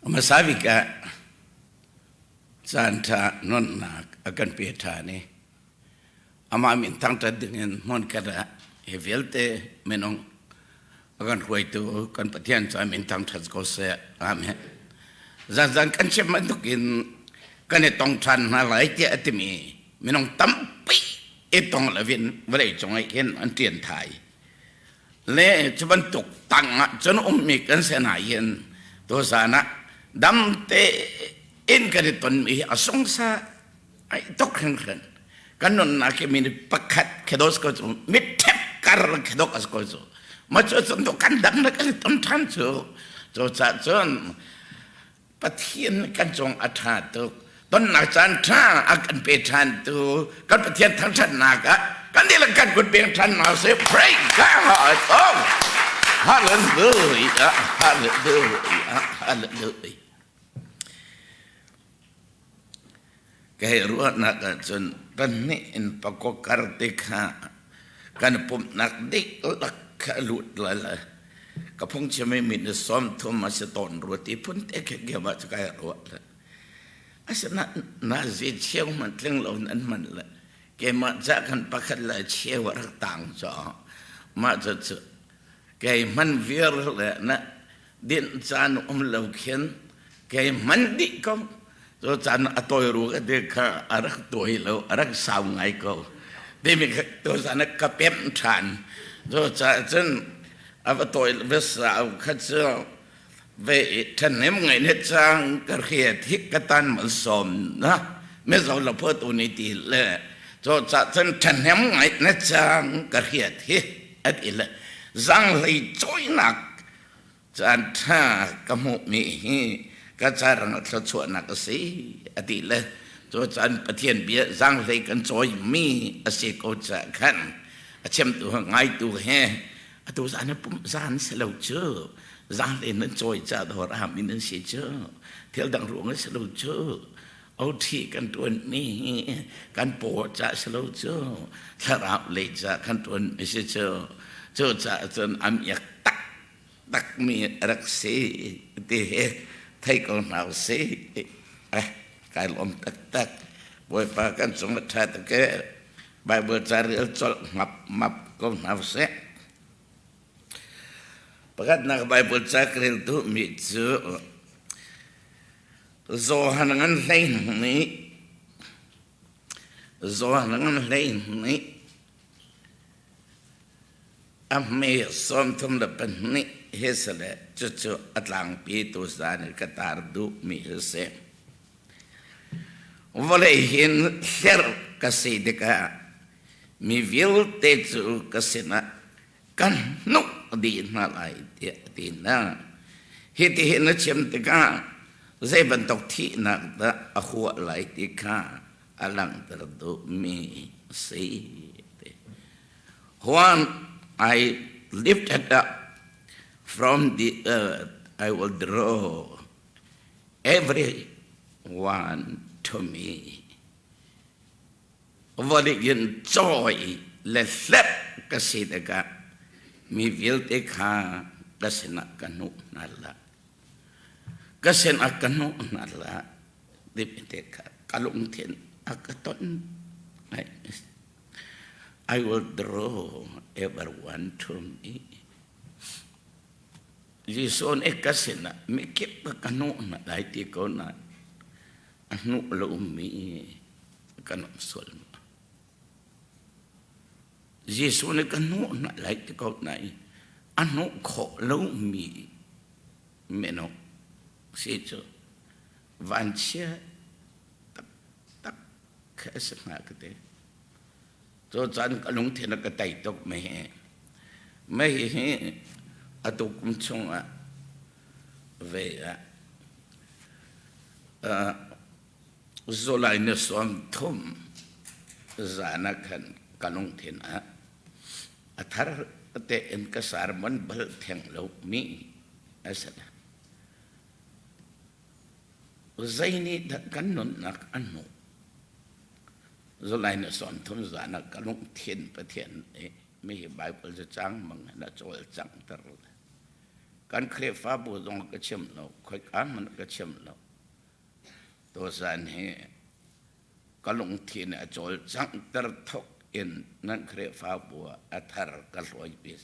Hmasa bik ah caanṭha nunnak a kan pe ṭhan i amah min thangṭhat dingin hmunkhat ah hi vialte minung a kan hruaitu kan Pathian cu a min thangṭhat ko seh. Amen. Zanzan kan chim bantukin kan i tong ṭhan hna lai tiah a timi minung tampi i tong loin vawlei cung ah hin an ṭian thai. Le cu bantuk tang ah cun ummi kan si hna hin tuzan ah dam tein kan i tonmi hi a sungsa ai tuk hringhran. Kan nunnak hi mi pakhat khedos ko cu mitthep kar khedok as ko cu ma cu cun kan dam na kan i ton ṭhan cu cu cah cun Pathian kan cung a ṭha tuk. Tonnak caan ṭha a kan pe ṭhan tu kan Pathian thangṭhatnak ah kan dihlak kan kut peng ṭhan hna sih. Praise God! Oh! Hallelujah! Hallelujah! Hallelujah! Ka hei ruahnak ahcun kan nih in pakua kar te kha kan pumhnak dihlak kha lut lai le ka phungchim i mi ni 30 a si tawn rua ti phun te khe kiam ah cu kai ruah le asinain nazi cheu hmanh tling lo in an hman le keimah ca khan pakhat le cheu a rak tang caah mah cu cu kei hman viar le na dinh caan um lo khin kei hman dih ko cu caan a tawi ru ka ti kha a rak tawi lo a rak sau ngai ko timi kha tu zan ah ka pemh ṭhan cu caah cun a va tawi va sau kha cu ve ṭhahnem ngai ne cang ka hriat hi ka tan man sawm na mizo la pho tu ni ti le cu caah cun ṭhahnem ngai ne cang ka hriat hi a ti le zanghlei cawinak caan ṭha ka hmuhmi hi ka carang a thluachuahnak a si a ti le cu caan Pathian bia zaanghlei kan cawimi a si ko caah khan a chimtu he ngaitu he atu zan pum zan si lo cu zaanghlei nan cawi ca dawr ah min an si cu thil dang ruang a si lo cu OT kan ṭuanmi hi kan paw ca si lo cu thlarau lei ca kan ṭuanmi si cu cu caah cun a miak taktakmi rak si ti hi thei ko hna usih. Eh, kai lawm taktak. Bawipa kan cung a ṭha tuk e. Bible ca rel colh ngap map ko hna usih. Pakhatnak Bible ca ka rel duhmi cu Johan ngan 12 Johan ngan 12 a hme 32 he si le cucu a tlangpi tu zan i ka tar duhmi hi si. Vawlei hin hlerh ka si tikah mi vialte cu ka sinah kan hnuk dih hna lai tiah a ti hna. Hitihin na chim tikah zei bantuk thihnak dah a huah lai ti kha a langhter duhmi a si. When I lifted up from the earth, I will draw everyone to me. Vawlei in cawi le hlep ka si tikah mi vialte kha ka sinah ka hnuh hna lai. Ka sinah ka hnuh hna lai timi te kha ka lungthin a ka ton. I will draw everyone to me. Jesuh nih ka sinah mikip ka hnuh hna lai ti ko nain a hnuh lomi kan um sual ma? Jesuh nih ka hnuh hna lai ti ko nain a hnuh khawh lomi minung si cu vanchia taktak kha a si hnga ka ti. Cu caan ka lungthin a ka tei tuk mei hi. Mei hi atu kum chungah ve ah July ni 30 zan ah khan ka lungthin ah a thar tein ka sermon bal theng lomi a si. Zei nih dah kan nunnak a hnuh? July ni 30 zan ah ka lungthin Pathian nih mi hi Bible cu cang mang in a cawlcanghter. Kan Khrihfabu zong ka chim lo, khoika hmanh ka chim lo. Tuzan hi ka lungthin a cawlcanghter thok in nan Khrihfabu ah a thar ka hlawi pi.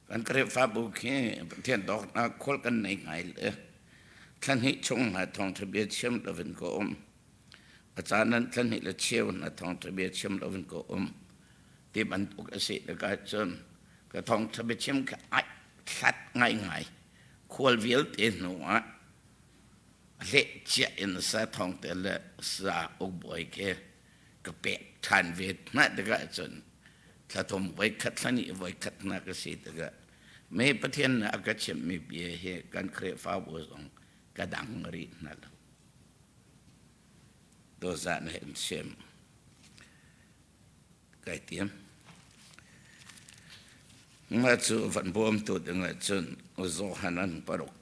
Kan Khrihfabu khi Pathian dawtnak khual kan nei ngai le thla hnih chung hna thawngṭha bia chim loin ka um. A caan nan thla hnih le cheu hna thawngṭha bia chim loin ka um. Ti bantuk a si tikah cun ka thawngṭha biachim kha ai hlat ngaingai. Khual vialte hnu ah hlehcia in sa thawngte le sa ukbawi khi ka pek ṭhan ve hna tikah cun thla thum voikhat thla hnih voikhat hna ka si tikah me Pathian nih a ka chimhmi bia hi kan Khrihfabu zong ka dang rih hna lo. Tuzan he in chim kai tiam. Nga cu van bawmtu dingah cun Johanan paruk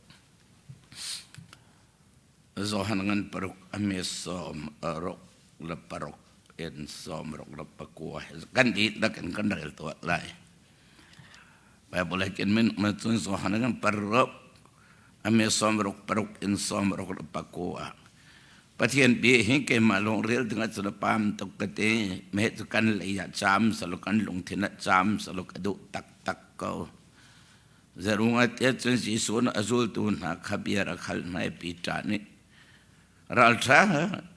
Johan ngan paruk a mi sawm ruk le paruk in sawm ruk le pakua kan dihlak in kan rel tuah lai. Bible he kin min ma cun Johan ngan paruk a mi sawm ruk paruk in sawm ruk le pakua Pathian bia hi keimah lawng rel ding ah cun a pam tuk ka ti. Meh cu kan lei ah caam selaw kan lungthin ah caam selaw ka duh taktak ko. Zarung ah tiah cun Jesuh nih a zultu hna kha bia rak hal hna i Peter nih ralṭha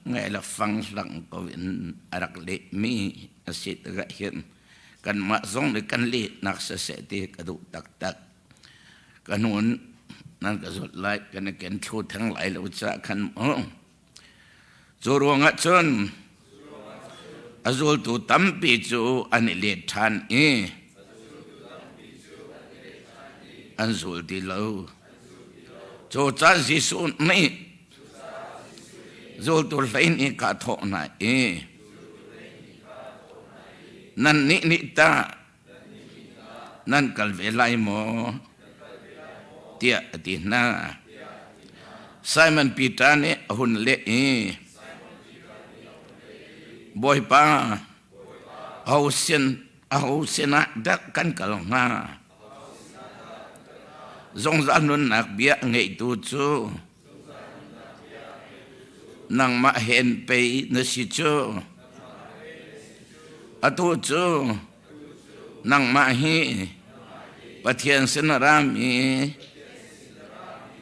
ngai le fang hlang ko in a rak lehmi a si tikah hin kanmah zong nih kan lehnak siseh ti ka duh taktak. Ka hnun nan ka zulh lai, kan i ken thlu theng lai lo caah khan mu. Cu ruangah cun a zultu tampi cu an i let ṭhan i an zul ti lo. Cu caan Jesuh nih zultu 12 kha a thawh hna i, Nannih nih tah nan kal ve lai maw? tiah a ti hna. Simon Peter nih a hun leh i, Bawipa, aho sin aho sinah dah kan kal hnga? Zungzal nunnak bia a ngeitu cu nangmah hen pei na si cu. Atu cu nangmah hi Pathian sin a rami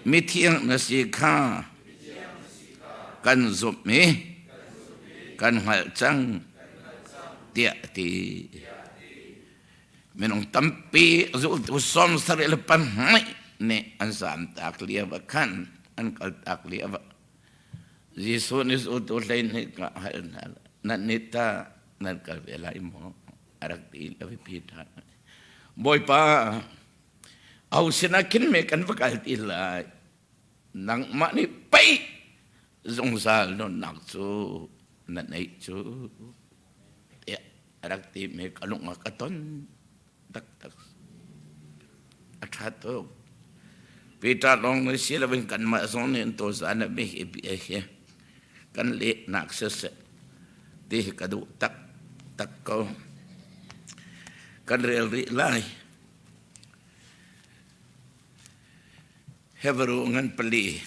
mithiang na si kha kan zumh i kan hngalh cang tiah a ti. Minung tampi zultu 74 nih an zamtak lio ah khan an kaltak lio ah Jesuh nih zultu 12 ka hal hna nan nih tah nan kal ve lai maw a rak ti lo Peter Bawipa aho sinah khin me kan va kal ti lai nangmah nih pei zungzal nunnak cu na neih cu tiah a rak timi ka lung a ka ton taktak. A ṭha tuk. Peter lawng nih si loin kanmah zong nih tuzan ah hi bia hi kan lehnak siseh ti hi ka duh taktak ko. Kan rel rih lai. Hebrew ngan pali.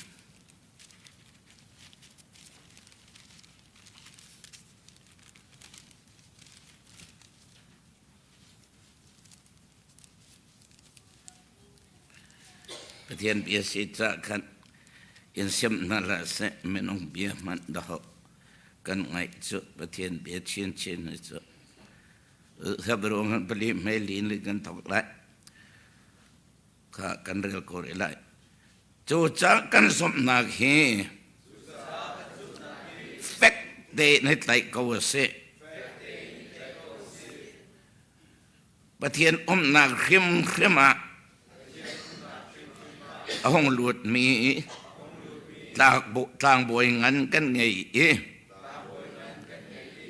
Pathian bia si ca khan in siam hna hlah seh minung bia hmanh dahawh kan ngaih cu Pathian bia chinchin hi cu Hebrew hmanh pali hmeli in kan thawk lai kha kan rel ko rih lai. Cucaah kan zumhnak hi fek tein i tlaih ko a si. Pathian umnak hrimhrim ah a hung lutmi tlangbawi ngan kan ngei i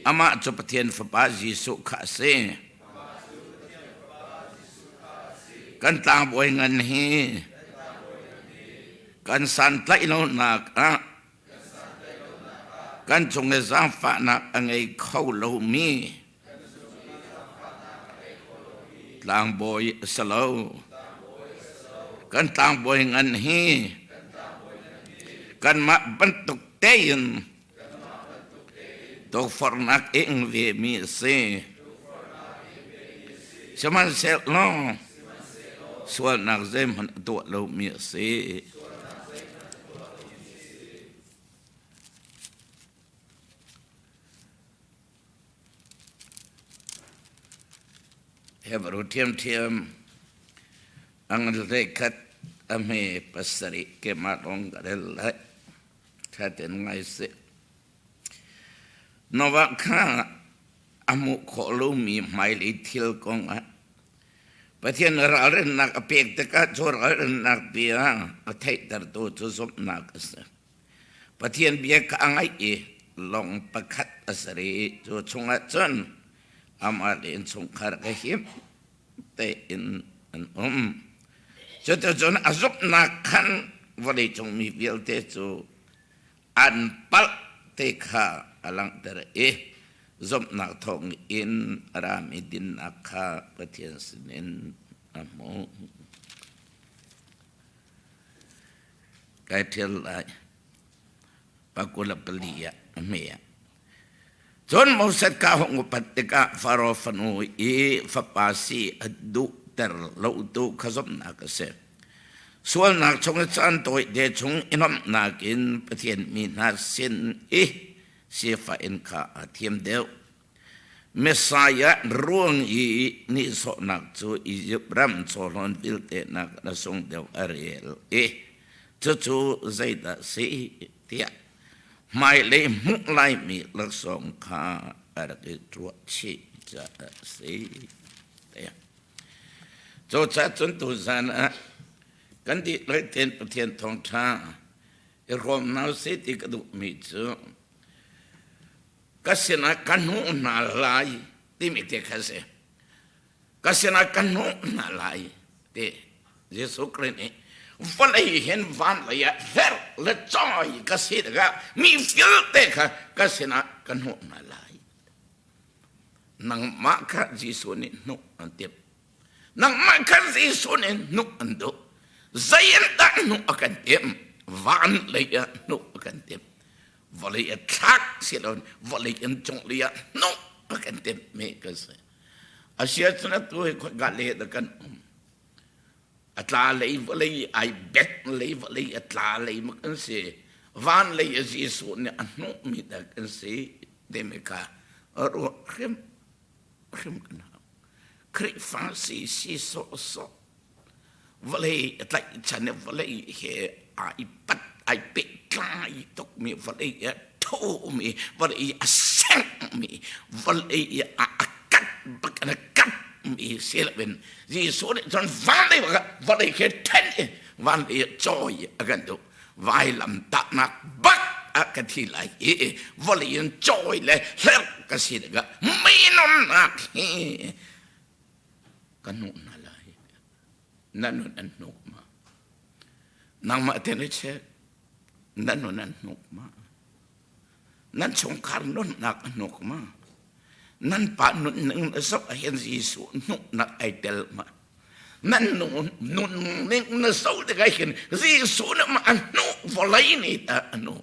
amah cu Pathian Fapa Jesuh kha a si. Kan tlangbawi ngan hi kan santlaih lonak ah kan cung i zaangfahnak a ngei kho lomi tlangbawi a si lo. Kan tlangbawi ngan hi kanmah bantuk tein tukforhnak ing ve mi a si. Sihmanhsehlaw sualnak zeihmanh a tuah lomi a si. Hebru ṭhiamṭhiam a ngan hleikhat a hme pasarih keimah lawng ka rel lai. Ṭha tein ngai sih. Noah kha a hmuh khawh lomi hmailei thil kong ah Pathian ralrinnak a pek tikah cu ralrinnak bia a theihtertu cu zumhnak a si. Pathian bia kha a ngaih i lawng pakhat a ser i cu chungah cun amah le innchungkhar ka him tein an um. Cuticun a zumhnak khan vawleicung mi vialte cu an palh ti kha a langhter i zumhnak thawng in a rami dinnak kha Pathian sinin a hmuh. Kai ṭhial lai. Pakul a pali ah a hme ah. Cun Moses ka hung upat tikah Faro fanu i fapa si a duhter lotu kha zumhnak a si. Sualnak chung i caan tawite chung i nuamhnak in Pathian mi hna sin i sifah in kha aa thiam deuh. Messiah ruang i nihsawhnak cu Izipt ram chawhlawn vialte nak a sung deuh a rel i cucu zeidah si tiah hmailei hmuh laimi laksawng kha a rak i ruah chih caah a si. Cucaah cun tuzan ah kan dihlak tein Pathian thawngṭha i hrawm hna usih ti ka duhmi cu ka sinah ka hnuh hna lai timi te kha si. Ka sinah ka hnuh hna lai ti Jesuh Khrih nih vawlei hin van lei ah hlerh le cawi ka si tikah mi vialte kha ka sinah ka hnuh hna lai. Nangmah kha Jesuh nih hnuh an timh. Nangmah kha Jesuh nih hnuh an duh. Zei in dah hnuh a kan timh? Van lei ah hnuh a kan timh. Vawlei a thlak si lo vawlei in cunglei ah hnuh a kan timh mi kan si. Asia cun atu hi khoi le da kan um. A tla lei vawlei ai bet lei vawlei a tla lei ma kan si. Van lei a Jesuh nih a hnuh mi da kan si. Timi kha ruah hrim hrim kan hau. Khrihfa si si sawhsawh vawlei a tlaihchan i vawlei he ai pat ai pehtlai tukmi vawlei a thumi vawlei a sengmi vawlei a a kat bak in a katmi si loin Jesuh nih cun van lei bak vawlei he ṭhen i van lei cawi a kan duh. Vailam tahnak bak ah ka thi lai i vawlei in cawi le hlerh ka si tikah mi nunnak hi ka hnuh hna lai. Na nun an hnuk ma? Nangmah te na check. Na nun an hnuk ma? Nan chungkhar nunnak a hnuk ma? Nan pa nunning na zoh ahhin Jesuh hnuknak ai tel ma? Nan nunning na zoh tikah hin Jesuh nih ma a hnuh vawlei nih ta a hnuh.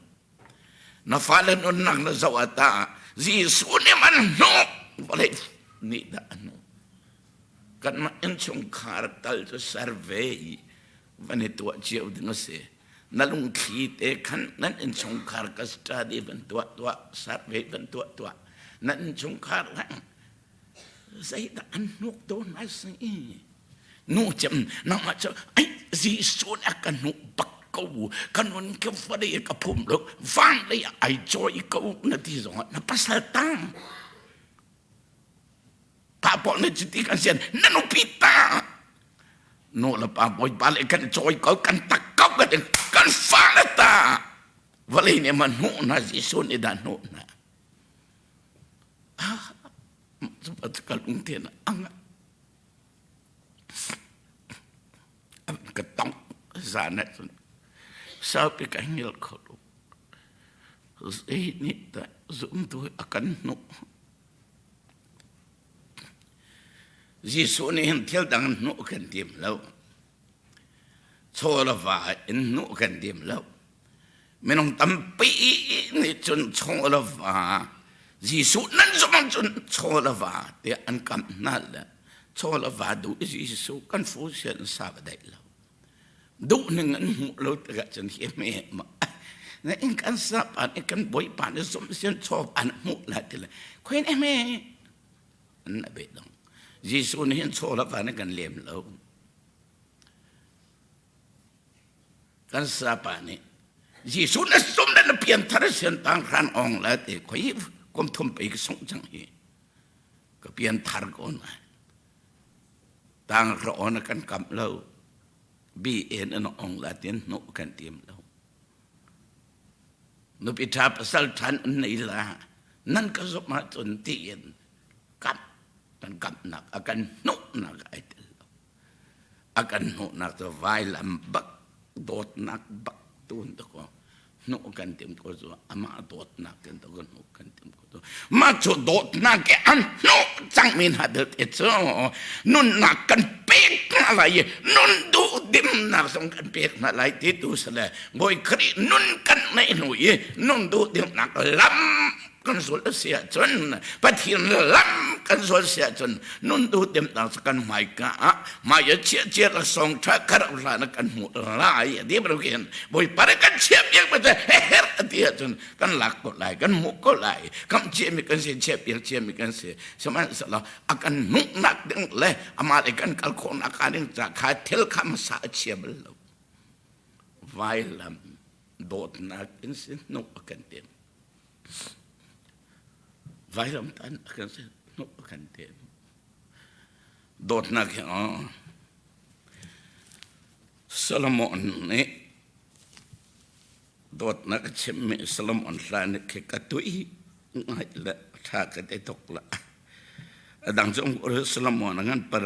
Na fale nunnak na zoh ah ta Jesuh nih man hnuh vawlei nih dah a hnuh. Kanmah innchungkhar tal cu survey van i tuah cio ding a si. Na lungthli te khan nan innchungkhar ka study van tuah tuah, survey van tuah tuah. Nan innchungkhar lang zeidah an hnuk to na si? Nu cem nangmah cu ai Jesuh nih a ka hnuh bak ko ka nun ke vawlei ka phum lo van lei ah ai cawi ko na ti zongah na pasal tang pa pawl nih cuti kan sian na nupi ta nu le pa bawipa le kan cawi ko kan tak ko kan kan fa le ta vawlei nih ma hnuh na Jesuh nih dah hnuh na ah ka lungthin ang ka tong zan ah cun saupi ka hngilh kho lo zei nih dah zumtu a kan hnuh Jesuh nih hin thil dang hnuh kan tim lo. Chaw le va in hnuh kan dim lo. Minung tampi nih cun chaw le va Jesuh nan zumh ahcun chaw le va tiah an kamh hna le chaw le va duh i Jesuh kan fu sian sa va daih lo. Duh ning an hmuh lo tikah cun hi me ma na in kan sa pa nih kan bawipa nih zumh sian chaw an hmuh la ti le khoin eme an a be dong. Jesuh nih hin chaw le va nih kan lem lo. Kan sapa nih Jesuh na sum le na pianthar sian tang hran ong la te khoi kum thum pei ka sung cang hi. Ka pianthar ko na. Tang ro na kan kam lo. Bi en an ong la tin nu kan tim lo. Nupi ṭha pasal ṭhan an nei la nan ka zumh ahcun tiin kamh kan kamhnak a kan hnuhnak ai tel lo. A kan hnuhnak cu vailam bak dawtnak bak tun dakaw hnuh kan tim ko cu amah dawtnak kan to kan hnuh kan tim ko cu mah cu dawtnak ke an hnuh cangmi hna belte cu nunnak kan pek hna lai i nun duh dimnak zong kan pek hna lai ti tu sale Bawi Khrih nun kan neih hnu i nun duh dimnak lam kan zul a si ahcun Pathian lam kan zul si ahcun nun duh dimnak cu kan hmaika ah hmai a chia chia la song tha kar hlan kan hmuh lai ti bantukin Bawipa nih kan chiah piak ma her ti ahcun kan lak ko lai kan hmuh ko lai kam ciami kan si chiah piak ciami kan si sihmanhsehlaw a kan hmuhnak ding le amah le kan kal khawhnak ding ca kha thil kha hmasa a chia bal lo vailam dawtnak in si hnuk a kan tem vailam tan a kan si hnuk a kan tem dawtnak hi Solomon nih dawtnak a chimmi Solomon hla nih khi ka tui ngai le ṭha ka ti tuk la. A dang cu Solomon a ngan par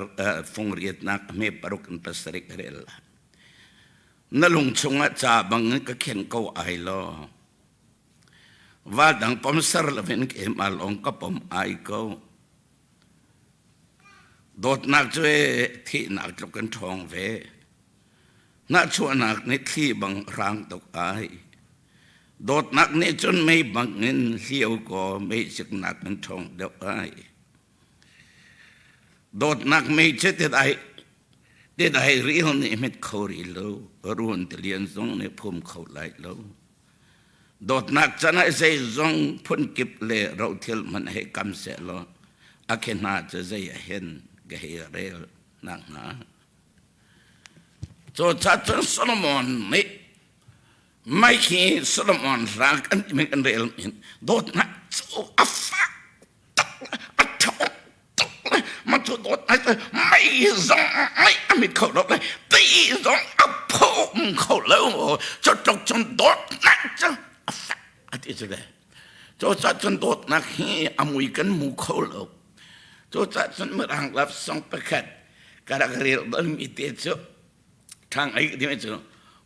fung riatnak hme paruk in pasarih ka rel la. Na lung chungah ca bang in ka khen ko ai law. Va dang pom ser lovin keimah lawng ka pom ai ko. Dawtnak cu thihnak tluk in ṭhawng ve. Nahchuahnak nih thli bang hrang tuk ai. Dawtnak nih cun mei bangin hlio kaw meisiknak in ṭhawng deuh ai. Dawtnak mei cu tidai tidai ril nih hmet kho rih lo, run tilian zong nih phum kho lai lo. Dawtnak can ah zeizong phunkip le rothil hmanh hei kam sehlaw a khi hna cu zei ah hen ka hei rel nak hnga. Cucaah cun Solomon nih mei khi Solomon hla kan timi kan rel in dawtnak cu a fak tuk a ṭhawng tuk le mah cu dawtnak cu mei zong mei a mit kho lo le ti zong a phum kho lo cu tluk cun dawtnak cu a fak a ti cu le cucaah cun dawtnak hi a mui kan hmu kho lo cucaah cun mirang love song pakhat ka rak rel balmi te cu ṭhang ai timi cu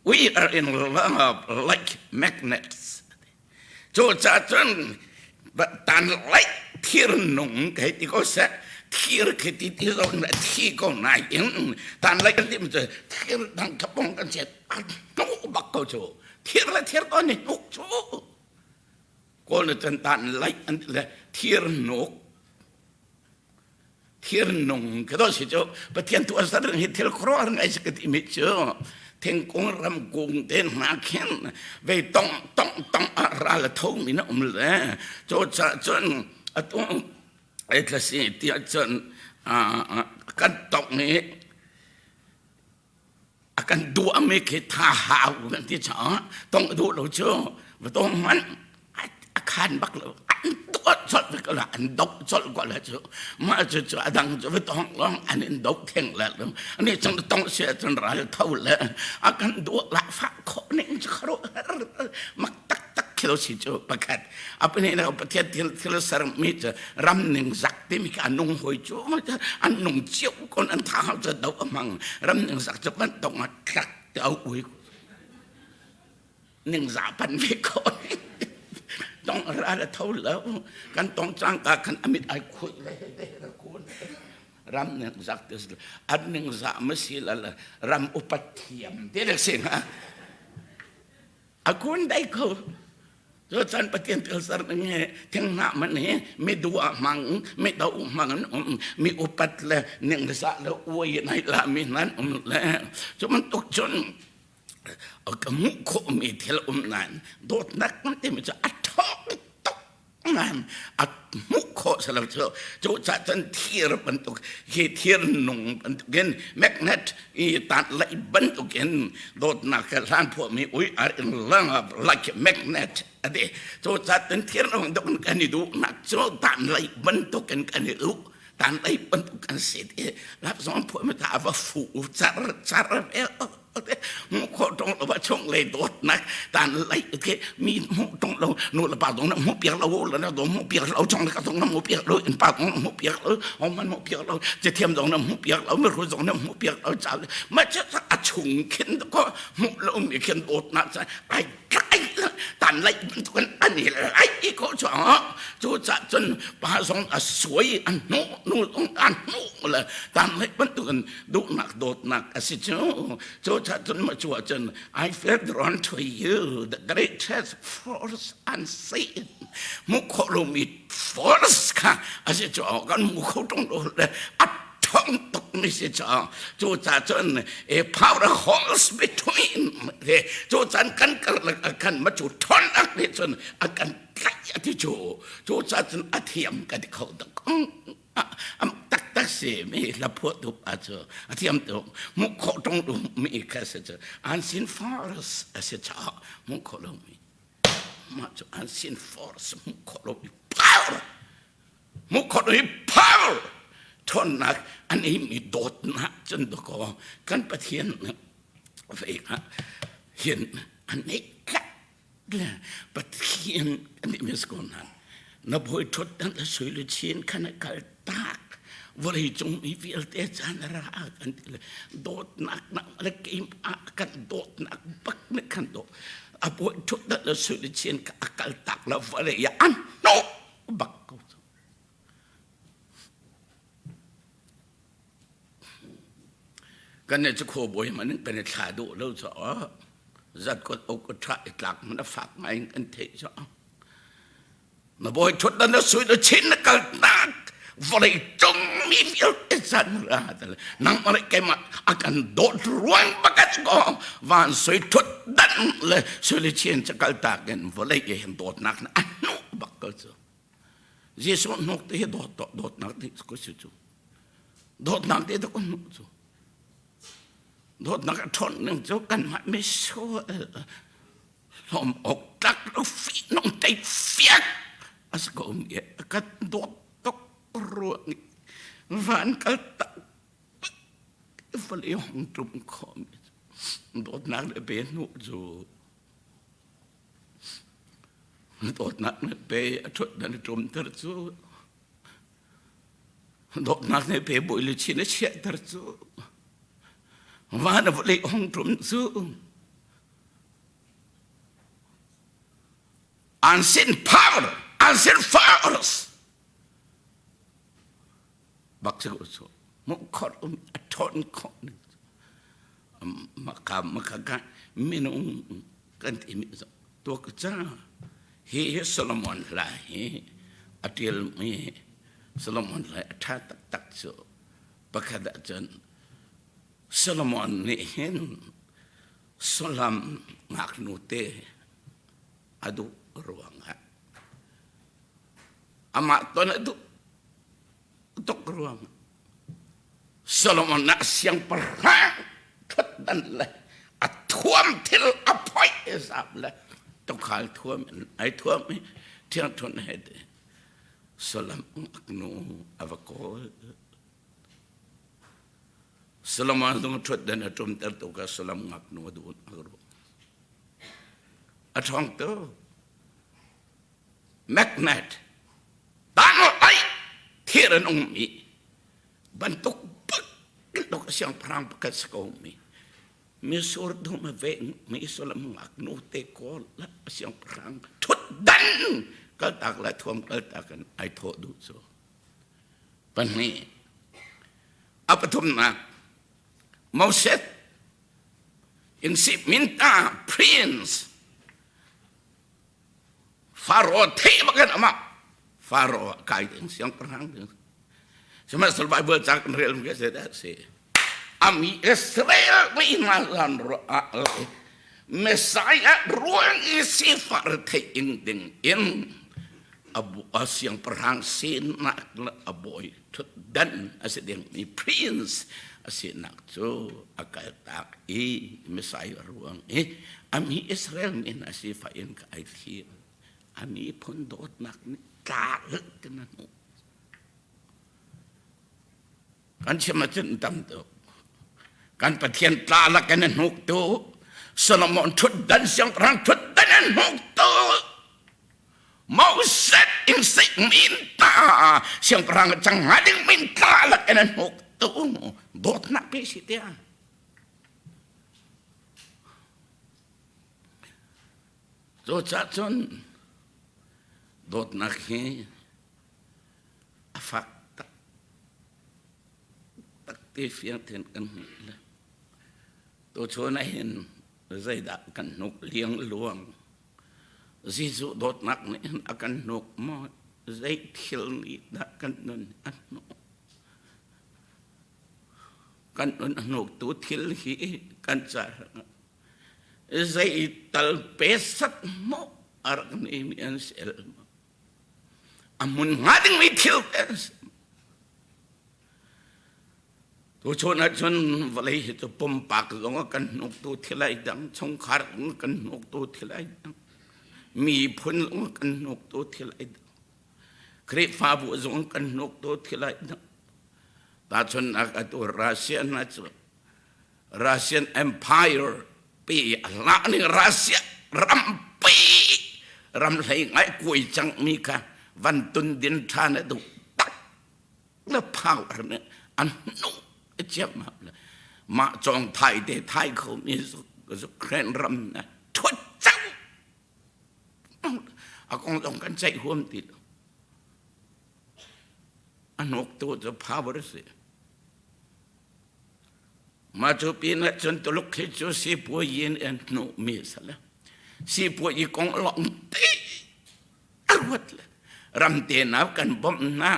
we are in love like magnets Cucaah cun tan laih thir nung ka hei ti ko seh thir khi ti ti zong na thi ko nain tan laih kan ti mi cu thir dang kha pong kan chiat a hnuk bak ko cu thir le thir ko ni hnuk cu kawl na cun tan laih an ti le thir nuk Thirnung ka do si cu Pathian tu asar hi thil khuaruahhar ngai si ka ti mi cu thingkung ramkung te hna khin ve tong tong tong ah ral a tho mi na um le cu ca cun atu ai tlasi tiah cun kan tong i a kan duahmi khi tha hau kan ti caah tong duh lo cu va tong hmanh a khan bak lo an tuah colh ve ko la an doh colh ko la cu mah cu cu a dang cu va tong long an in doh theng le lo ani chung tong sia cun ral tho le a kan duah la fa khawh ning cu kharo mak tak tak khilo si cu pakhat apani na pathian thil thil sermi cu ram ning zak timi khi a nung hoi cu an nung cio kon an tha hau cu do amang ram ning zak cu kan tong a tlak te au ui ning za pan ve ko tong ra la tho lo kan tong chang ka kan amit ai khui le he te ra kun. Ram ningzak ti si an ningzah ma si la ram upat thiam ti dek si hnga. A kun dai ko. Cu chan Pathian thil ser ning he thinghnah man hi mi duah hmang, mi do hmang an um, mi upat le ningzah le uai nai la mi nan um le cu bantuk cun ka hmuh khawhmi thil um nain dawtnak kan timi cu a ṭhawng tuk nain a hmuh khawh si lo cu. Cu cah cun thir bantuk hi thir nung bantukin magnet i tat laih bantukin dawtnak he hlan phuahmi we are in love like magnet a ti. Cu cah cun thir nung bantukin kan i duhnak cu tan laih bantukin kan i duh tan laih bantuk kan si ti lap zong phuahmi ta a va fu car car ve. Hmuh khawh ṭung lo ah chunglei dawtnak tan lai ke mi hmuh ṭung lo nu le pa dong na hmuh piak lo le na dong hmuh piak lo chong le ka dong na hmuh piak lo in pa dong na hmuh piak lo hom man hmuh piak lo cathiam dong na hmuh piak lo mi ru dong na hmuh piak lo ca ma che a chung khin ko hmuh lo mi khin dawtnak ca ai tlai tan lai bantukin an i lai i ko cu cu cah cun pa zong a suai a hnuh nu zong a hnuh le tan lai bantukin duhnak dawtnak a si cu cu cah cun ma cu ahcun I feel drawn to you the greatest force unseen mu khawh lomi force kha a si cu kan mu kho ṭung lo le a ṭhawng tuk mi si cu cu ca cun a power holds between cu caan kan karlak ah khan ma cu ṭhawnnak nih cun a kan tlaih a ti cu cu ca cun a thiam ka ti kho tuk am taktak si mi hla phuah tu pa cu a thiam tuk mu khawh ṭung lu mi kha si cu unseen force a si caah mu khawh lo mi mah cu unseen force mu khawh lo mi power Hmuh khawh hi power ṭhawnnak an i dawtnak cun dakaw kan Pathian ve hin an neih tlat le Pathian kan i mis ko hna. Na bawi ṭhut dan le sui luchin khan a kal tak vawlei cung mi vialte caan ra kan ti le dawtnak na le keimah kan dawtnak bak nih khan daw a bawi ṭhut dan le sui luchin kha a kal tak le vawlei ah an hnawh bak ko cu. Kan nih cu khuabawi hmanh in kan i thla duh lo caah zat kot ok ṭha i tlak hmanh a fak ngai in kan theih caah na bawi ṭhut na na sui na chin na kal nak vawlei cung mi vialte zan ra nangmah le keimah a kan dawt ruang bakat ko van sui ṭhut dan le sui le chin ca kal tak in vawlei i hin dawtnak na a hnuh bak ko cu Jesuh hnuk te hi dawt dawtnak te ko si cu dawtnak te ko hnuk cu dawtnak a ṭhawn ning cu kanmah misual hlawm awk tlak lo fihnung tei fiak a si ko mi a kan dawt tuk ruang van kal tak vawlei hong ṭum khawh mi dawtnak le pe hnu cu dawtnak le pe a ṭhut dan a ṭumter cu dawtnak le pe bawi luchin a chiahter cu van a vawlei hong ṭum cu Unseen power, unseen force. Bak si ko cu. Mu khor um a ṭhawn khawh ning. Maka maka ka minung kan timi zong tuak ca hi Solomon hla hi a ṭialmi Solomon hla a ṭha taktak cu pakhat ahcun Solomon nih hin Sullam ngaknu te a duh ruangah amah ton a duh tuk ruangah Solomon ah siangpahrang ṭhutdan le a thuam thil a phoih zap le tukhal thuam in ai thuam i ṭhiangṭhunh he te Solomon ngaknu a va kawl. Solomon zong ṭhutdan a ṭumter tu kha Solomon ngaknu a duh a ruah. A ṭhawng tu magnet tang ai thir an um i bantuk bantuk siangpahrang pakhat si ko mi misur dum a veng mi Solomon ngaknu te kawl la siangpahrang ṭhutdan kaltak le thuam kaltak in ai thawh duh cu pahnih. A pathumnak Moses in si minta prince Pharaoh theih bakin amah Pharaoh kai ding siangpahrang ding sihmanhsehlaw Bible ca kan rel mi se dah si ami Israel mi hna lan ro ah le Messiah ruang i sifah retheih ing ding in abu a siangpahrang sinak le a bawi thutdan a si dingmi prince a sinak cu a kaltak i Messiah ruang i ami Israel mi hna sifah in ka ai thim a miphun dawtnak nih tla tin a hnuh Kan chim ahcun tam tuk. Kan Pathian tla lak in a hnuktu Solomon ṭhutdan siangpahrang ṭhutdan an hnuktu Moses in min ta siangpahrang cang hnga ding min tla lak in a hnuktu dawtnak pe si tiah. Cucaah cun dawtnak hi a fak taktak ti fiang tein kan hmuh le tuchun ah hin zeidah kan hnuk liang luang Jesuh dawtnak nih hin a kan hnuk maw zei thil nih dah kan nun a hnuk kan nun a hnuktu thil hi kan car zei tal pe sat maw a rak nei mi an si el maw A hmun hnga dingmi thil te an si. Tuchun ahcun vawlei hi cu pumpak zong a kan hnuktu thil ai dang, chungkhar zong a kan hnuktu thil ai dang, miphun zong a kan hnuktu thil ai dang, Khrihfabu zong a kan hnuktu thil ai dang. Tahchunhnak atu Russia hna cu Russian Empire pi a hlah ning Russia rampi ram hlei ngai kuai cang mi kha van tun din ṭhan a duh tak le power nih an hnu ciam le mah cawng thai te thai kho mi Ukraine ram na thuat cang a kong zong kan ceih huam ti lo a hnuk tu cu power si Mah cu pinah cun Tuluk khi cu sipuayi in an hnuhmi a si le sipuayi kong lawng te a ruat le ramte na kan bawmh hna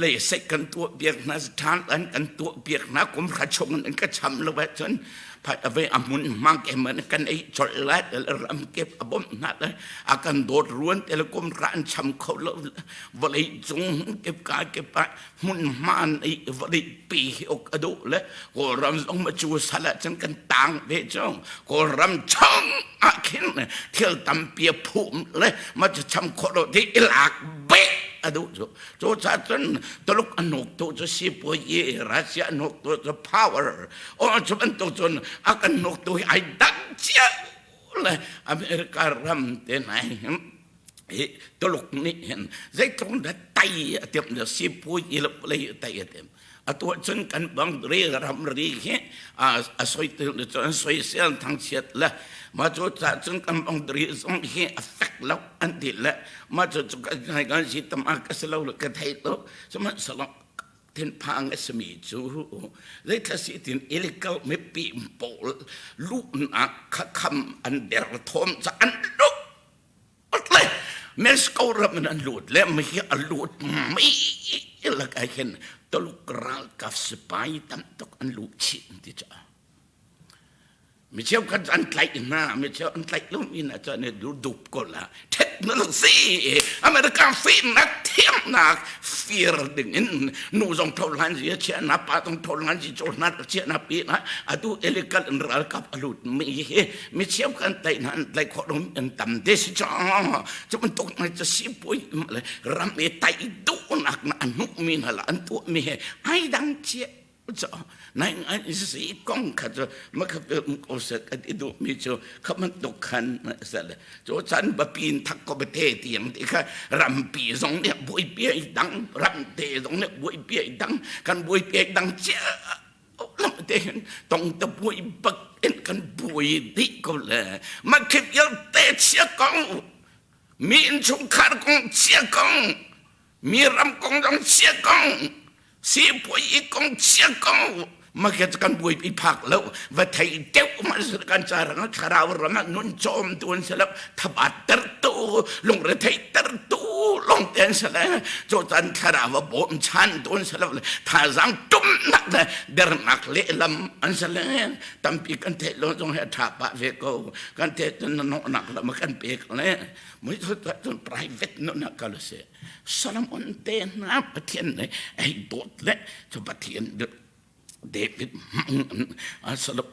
lei sek kan tuah piak hna ṭhan an kan tuah piak hna kum hra chung in ka cham lo ahcun ave a hmun hmang ke man kan ei colh lai ram kip a bawmh hna le a kan dawt ruan te le kum hra an cham kho lo vawlei cung kip ka kip ah hmunhma nei vawlei pi hi ok a duh le Kawlram zong ma cu sal ahcun kan tang ve cu Kawlram chung ah khin thil tampi a phum le ma cu cham khawh lo ti ilak beh a duh cu cu ca cun Tuluk a nuk tu cu sipuayi Russia a nuk tu cu power o cu bantuk cun a kan nuk tu hi ai dang cia le America ram te nai hi Tuluk nih hin zeitluk dah tai a timh le sipui i le vawlei tai a timh atu ahcun kan boundary ramri hi a soi cun soisel thangchiat le mah cu ca cun kan boundary zong hi a fek lo an ti le mah cu cu kan si tam ah ka si lo le ka thei lo sihmanhsehlaw thinphang a simi cu zeithla si tin illegal mipi pawl luhnak kha kham an der thawm ca an lut le Mexico ram in an lut le mi hi a lut mi lak ah hin Tuluk ralkap sipai tam tuk an luh chih ti ca mi cheukhat an tlaih hna mi cheu an tlaih lo mi hna cu an i dup ko la technology America fimnak thiamnak fir ding in nu zong tholan zi chia na pa zong tholan zi chaw na chia na pi na atu illegal in ralkap a lut mi hi mi cheu kan tlaih hna an tlaih khawh lo an tam te si cang cu bantuk na ca sipui le ram i tai duhnak na an hmuh mi hna la an tuah mi he ai dang cia cu nai ngai si kong kha cu ma kha ko se kan i duh mi cu kha bantuk khan se le cu chan bapin thak ko bate tiang ti kha rampi zong nih buaipi ai dang ramte zong nih buaipi ai dang kan buaipi ai dang cia lam te hin tong ta buai bak in kan buai dih ko le ma khip yal te chia kong mi innchungkhar kong chia kong mi ram kong zong chia kong. Sipuai i kong chia kong maket kan buaipi phak lo va thei deuh ma kan carang thlarau ram ah nun cawm tu an si lo thabat ter tu lungre thei ter tu long te an si le cu can thlarau a bawm chan tu an si lo thazang tumnak le dernak lehlam an si le tampi kan theih lo zong he tha pah ve ko kan theih cun nawhnak lam kan pek le mui cun private nunnak kal si Solomon te hna Pathian nih ei dawt le cu Pathian David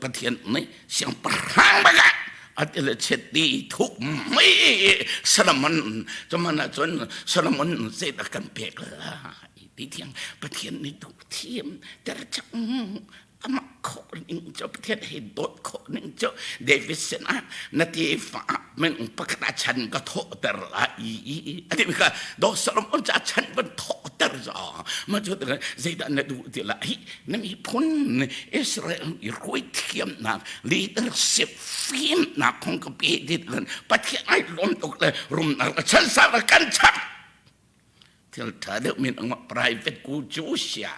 Pathian nih siangpahrang bak ah a ti le chet ti thuk mei Solomon cuman ahcun Solomon zeidah kan pek lai ti thiang Pathian nih duh thiam ter cang amah khawh ning cu Pathian he dawt khawh ning cu David sinah na tefa minung pakhat ah chan ka thawhter lai i a ti kha do Solomon ca chan van thawhter za ma cu zeidah na duh ti la hi na miphun Israel i ruai thiamnak leadership fimnak kong ka pe dit Pathian ai lawm tuk le rumnak chan sa kan chap Thil ṭha deuh min ang private ku cu sia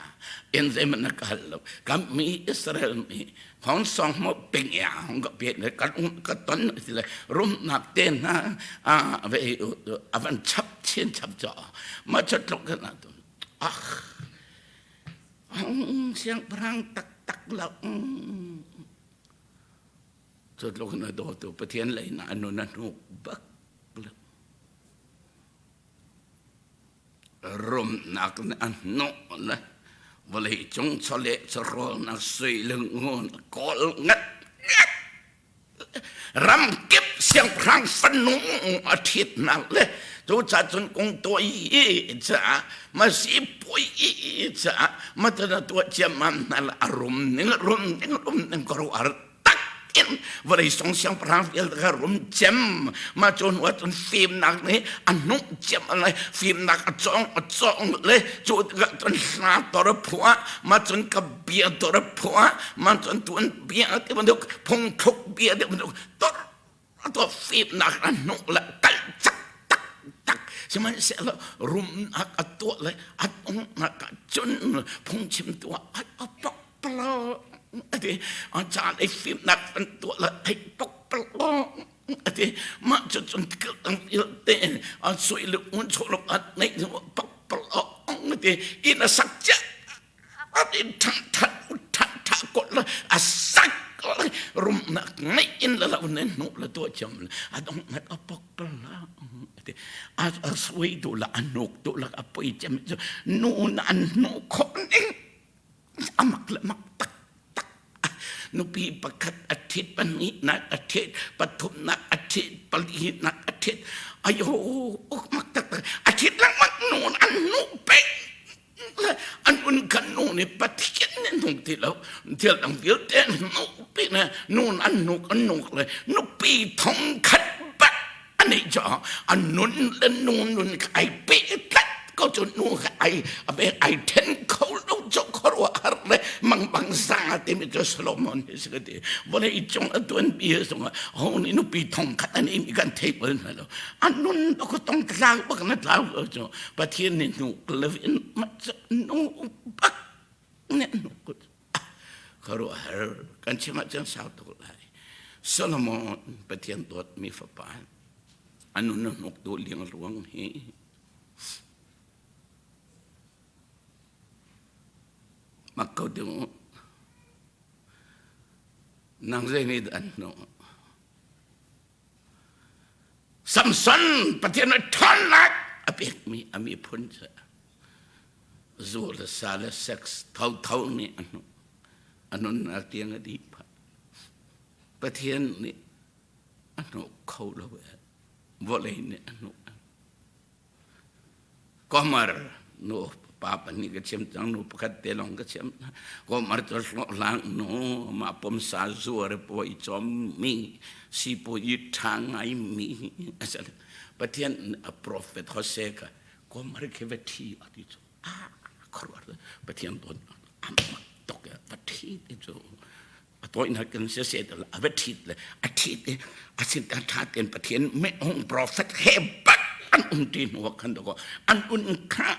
in zei man na ka hal lo. Kan mi Israel mi hong song mo ping ya hong ka pe ne kan um ka ton ti le rumnak te hna a ve a van chap chin chap cho ma chat tlok ka na tu ah hong siang prang tak tak lo cu tluk na do tu Pathian lei na anu na hnuk bak lo. Rumnak nih a hnawh le vawleicung chawleh chawhrawlnak sui le ngun a kawl ngat ngat. Ramkip siangpahrang fanu a ṭhitnak le cucaah cun kung tuai i caah masi puai i caah matana tuah ciammam hna le a rum ning rum ning rum ning ka ruah tak in vawlei song siangpahrang vialte kha rum cem ma cu hnu ahcun fimnak nih a hnuk cem le fimnak a cawng a cawng le cu tikah cun hla tor a phuah ma cun ka bia tor a phuah ma cun tuan bia ti bantuk phungthluk bia ti bantuk tor to fimnak a hnuk le kal cak tak tak sihmanhsehlaw rumnak a tuah le a tongnak ah cun phungchim tuah a pok palo ati a caan i fimnak an tuah le theih pok palo ati mah cu cun ang te a sui le un chawlok at nei pok palo ati in a sak chia in tha tha tha tha ko la a sak rumnak ngai in la lo ne nu la to cham a dong ngat a pok pala ati a a sui tu la anuk tu la a poi cham nu na an nu kho ning amak le mak tak tak nupi pakhat a ṭhit pahnihnak a ṭhit pathumnak a ṭhit palinak a ṭhit ayo mak tak tak a ṭhit lengmang nun an nu peng an un kan nu nih pathian nih nung ti lo thil dang vialte nu pi ne nun an nuk an nuk le nupi thong khat bak ani cho an nun le nu nun ai pe tlat ko cu nu ai abe ai then kho lo cho khorwa har le mang bang sa ti mi cho Solomon hi si ti vole i chung a tuan bi sung ho ni nu pi thong khat ani mi kan thei bal na lo an nun ko tong tlau bak na tlau ko cho pathian ni nu levin ma nu bak ne nu ko kharo har kan chima chan sau tuk lai Solomon Pathian dawt mi fapa anu na hnuk tu liang ruang hi mak ko ding nang zei nih an hnu Samson Pathian nih ṭhawnnak a pekmi a miphun cu zu le sa le sex thotho nih a hnuh a nunnak tiang a dih phah. Pathian nih a hnuk kho lo e vawlei nih a hnuk. Komar nu pa pahnih ka chim cang nu pakhat te lawng ka chim Komar cu hlawhhlang nu mah pumsa zuar pawi cawm mi sipuazi ṭha ngai mi a si Pathian a prophet Hosea kha Komar khi va ṭhi a ti cu ah khuaruah Pathian dawt a mak tuk va ṭhi ti cu a tawinak kan si se a va ṭhit le a ṭhit i a sin a ṭha tein Pathian hong prophet he bak an um ti hnu khan dako an un kha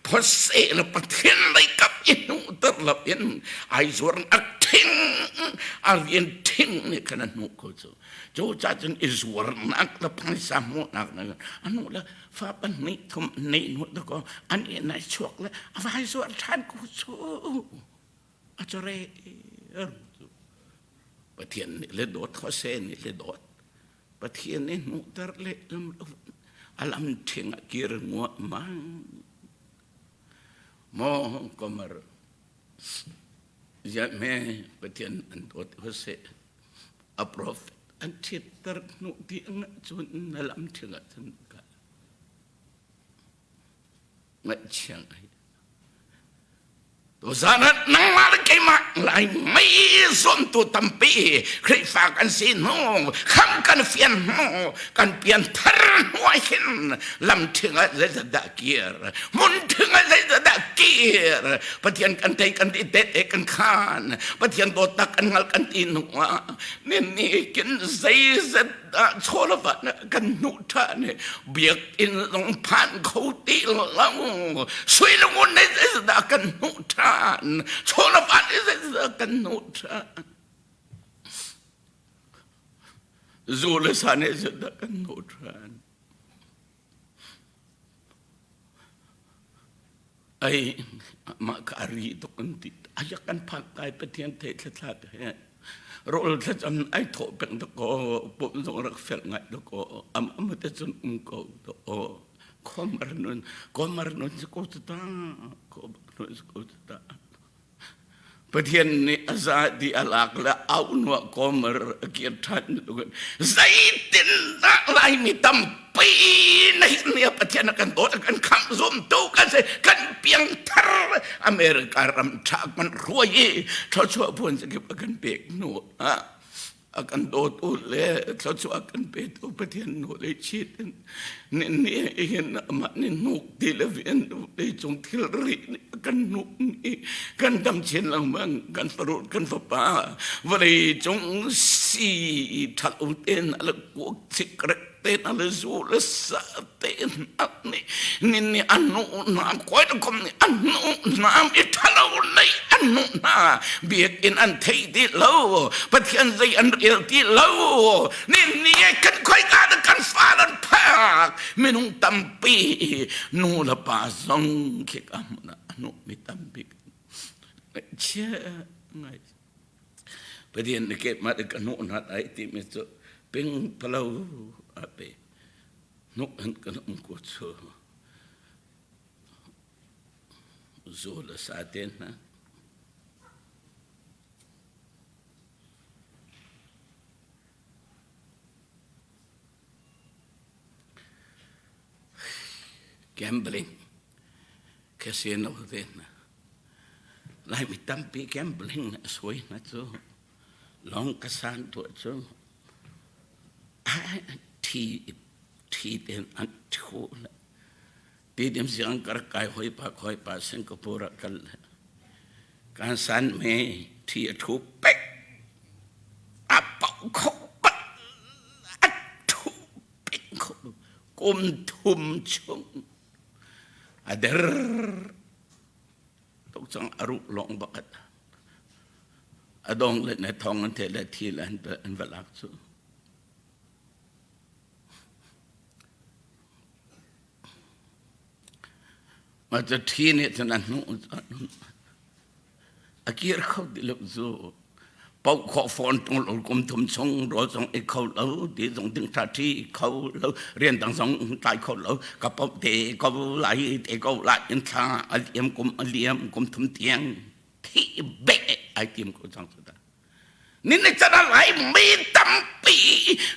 phose le Pathian lei kap. i hnuhter lo in ai zuar a thing a rian thing nih khan a hnuh ko cu. Cu ca cun i zuarnak le phaisa hmuhnak na a hnuh le fa pahnih thum nei hnu to ko an i nai chuak le a vai zuar ṭhan ko cu. A care cu. Pathian nih le dawt Jose nih le dawt. Pathian nih hmuhter le lam a lam ṭhing a kir nguahmang. Maw komar ziahme Pathian an dawt Jose a profet an ṭhitter hnu tiang cun na lam ṭhing ah cun kal. Ngaihchia ngai. Tuzaan ah nangmah le keimah Laimi zuamtu tampi Khrihfa kan si hnu, khamh kan fian hnu, kan pianthar hnu ah hin lam ṭhing ah zeidah kir, hmun ṭhing ah zeidah kir, Pathian kan thei kan ti tehte kan khan, Pathian dawtnak kan hngal kan ti hnu ah nin kin zeizat dah chawlava kan hnuh ṭhan i biakinn zong phan kho ti lo sui le ngun nih zeidah kan hnuh ṭhan chawlava nih zeidah kan hnuh ṭhan zu le sa nih zeidah kan hnuh ṭhan Ai mah ka ari tuk an ti. Ayak kan phak kai Pathian thei thlathlak he. Rawl thlacam ai thawh peng da ko pum zong rak fel ngai da ko am am te cun um ko da o khomar nun komar nun si ko ta ko nun si ko ta Pathian nih a za di a lak le au nuah komer a kir ṭhan zeitindah Laimi tampi na hi nih Pathian a kan dawt a kan khamh zumtu kan si kan piangthar America ram ṭha kan hruai i thluachuah phun zakip a kan pek hnu ah a kan dawtu le thluachuah kan petu Pathian nu le chit in ni ni hin amah ni nuk ti le vien le cung thilri nih a kan nuk ni kan dam chin lengmang kan farut kan fapa vawlei cung si ṭhal u ten a le kuak cigarette te na le zu le sa te na ni ni ni anu na koi kom ni anu na i ṭhalo nei anu na biakinn an thei ti lo Pathian zei an rel ti lo ni ni kan khoi ka da kan fa an phak minung tampi nu le pa zong khi ka hmun ah anu mi tampi chia ngai Pathian ni ke ma ka nu na ai ti mi cu ping palo ape nuk an kan um ko chu zu le sa te hna Gambling casino te hna Laimi tampi gambling a suai hna cu lawng ka san tuah cu thi thi ten an thu le Tidim siang ka rak kai hawipa hawipa Singapore ah kal le kan san me thi a thu pek a pau kho pat a thu pek kho kum thum chung a der tuk cang a ruh lawng bakat a dong le ne thong an the le thi le an va lak cu Mah cu ṭhi nih cun a hnuh a kir kho ti lo cu. Paoh khawh fawn ṭung lo kum thum chung rawl zong ei kho lo, ti zong ding ṭha ṭhi kho lo, rian dang zong tlai kho lo, ka paoh te ko lai te ko lai in thla a liam kum a liam kum thum tiang thi beh ai tim ko cang cu ta. Ni ni can lai mi tampi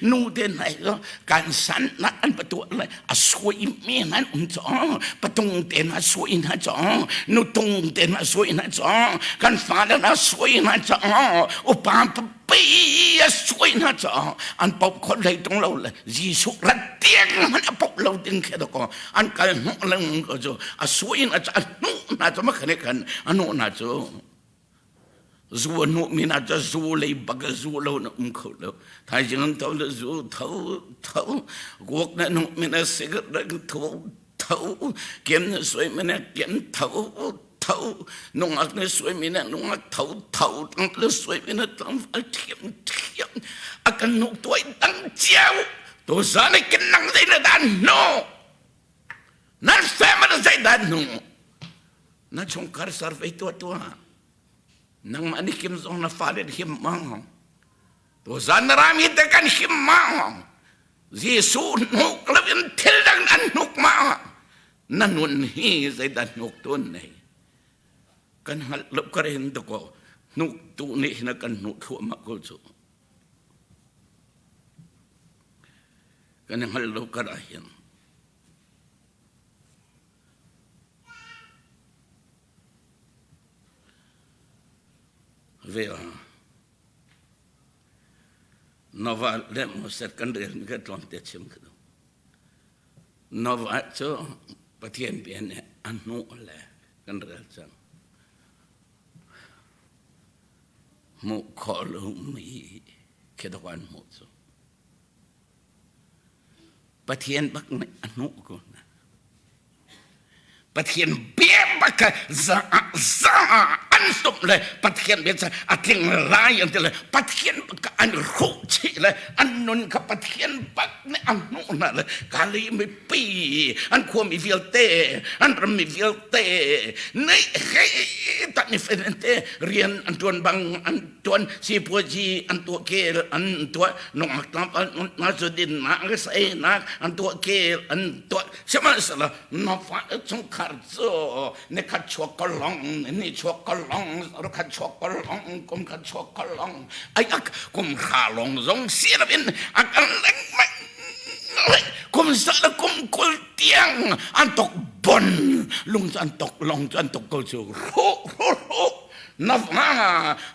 nu te nai lo kan san na an patu le a suai mi nan um chong patung te na suai na chong nu tung te na suai na chong kan fa le na suai na chong upa pi a suai na chong an pop khol lei tung lo le Jesuh rat tiang man a pop lo ding khe ko an kal hnu leng ko chu a suai na chu a hnu na chu ma khane khan a nu na chu Zu a hnuhmi hna cu zu lei bak zu lo na um kho lo. Thaizing an tho le zu tho tho kuak na hnuhmi na cigarette tho tho kem na suai na kem tho tho. tho nungak na suaimi na nungak tho tho na suaimi na tlangval ṭhiam ṭhiam a kan hnuk tuai dang cio tu zan i kan nang zei na dan hnu nan family zei dan hnu na chungkhar survey tuah tuah nangmah ni kim zong na fale him mang tu zan na rami te kan him mang Jesuh hnuk lo in thil dang an hnuk ma na nun hi zeidah hnuk tun nei kan hngalh lo ka ren to ko hnuk tu nih na kan hnuh thluahmah ko cu kan hngalh lo kar ah hin ve Nova le Moses kan rel mi kha tlawmte chim ka duh. Nova cu Pathian bia nih a hnuh le kan rel cang. Hmuh khawh lomi khi dawh an hmuh cu. Pathian bak nih a hnuh ko hna. Pathian bia bak kha za za an tum le Pathian bia cu a tling lai an ti le Pathian bak kha an hruh chih le an nun kha Pathian bak nih a hnuh hna le Galilee mipi an khuami vialte an rammi vialte nih hei tak ni te rian an ṭuan bang an tuan sipuazi an tuah kel an tuah nungak tlangpal na zudin nak sei nak an tuah kel an tuah sihmanhsehlaw na fa chungkhar cu ni khat chuak ko long ni chuak ko long khat chuak ko long kum khat chuak ko long ai ak kum hra long zong si lo in a kan lengmang kum sa le kum 20 tiang an tok bon lung cu an tok long cu an tok ko cu ru ru ru na va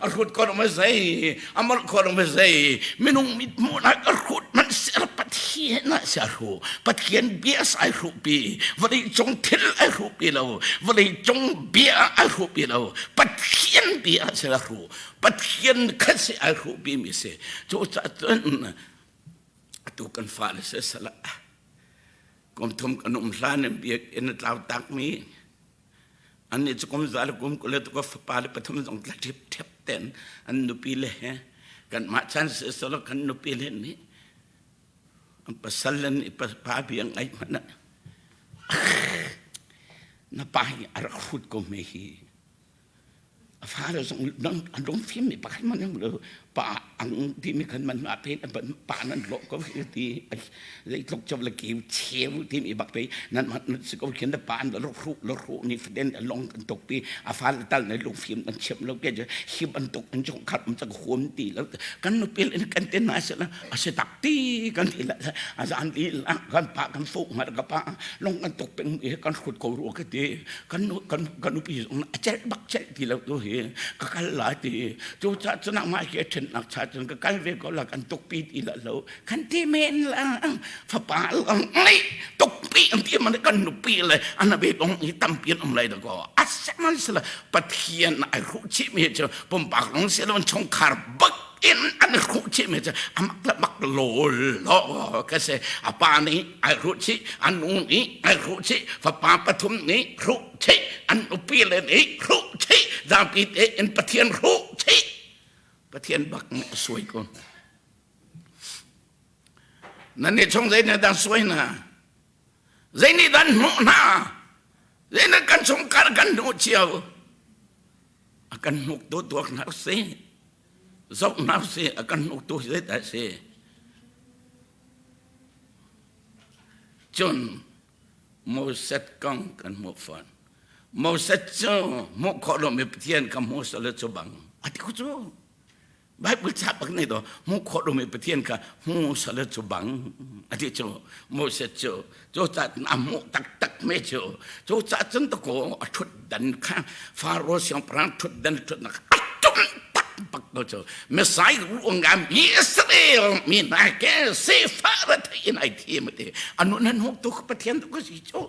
a hrut ko ma zei a molh ko ma zei minung mit hmuhnak a hrut man ser pathian ah sia hru pathian bia sai hru pi vawlei cung thil ai hru pi lo vawlei cung bia ai hru pi lo pathian bia se la hru pathian kha se ai hru pi mi se cu ca cun atu kan fa le se sala kum thum kan um hlan in biakinn tlau tak mi Annih cu kum za le kum 20 le tuka fapa le pathum zong tla ṭhipṭhep ten an nupi le he kanmah chan siselaw kan nupi le nih an pasal le nih pa bia ngaih hmanh ah na pa hi a rak hrut ko hme hi. A fale zong an lung fim mi pakhat man lo pa ang ti mi khan man ma pe pa nan lo ko hi ti zeitluk chop le kiu cheu ti mi bak te nan man si ko khin pa an lo ru lo ru ni fden long kan tok pi a fal tal na lung fim an chim lo ke hi ban tuk an chung khat um chak huam ti lo kan nu pil in kan ten na se la a se tak ti kan ti la a zan ti la kan pa kan fu ngar ka pa long kan tok peng kan hrut ko ru ka ti kan kan kan nupi zong a celh bak celh ti lo tu hi ka kal lai ti cu ca cun mah hi a ṭhennak cha cun ka kal ve ko la kan tukpi ti la lo kan ti men la fapa lang nei tukpi an ti man kan nupi le an be dong hi tampi an um lai da ko asaman sala pathian ai ru chi mi chu pumpak long se lon chungkhar bak in an hruh chih mi cu amak le mak law law ka si a pa nih ai hruh chih a nu nih ai hruh chih fapa pathum nih hruh chih an nupi le nih hruh chih zapi te in Pathian hruh chih Pathian bak nih a suai ko nan nih chung zei nih dah suai na zei nih dah hnuh hna zei nih kan chungkhar kan hnuh cio a kan hnuk tu tuak hna sih zoh hna sih a kan hnuk tu zeidah si cun Moses kong kan hmuh fawn Moses cu hmuh khawh lomi Pathian ka hmu sal cu bang a ti cu Bible ca bak nei do hmuh khawh lomi Pathian kha hmu sal cu bang a ti cu Moses cu cu ca a hmuh taktak me cu cu ca cun ta ko a thut dan kha Faro siangpahrang thut dan thutnak a tum tak bak ko cu Messiah ruangah mi Israel mi hna ke sefa ra thei in ai thim ti anu nan huk tu Pathian tu ka si cu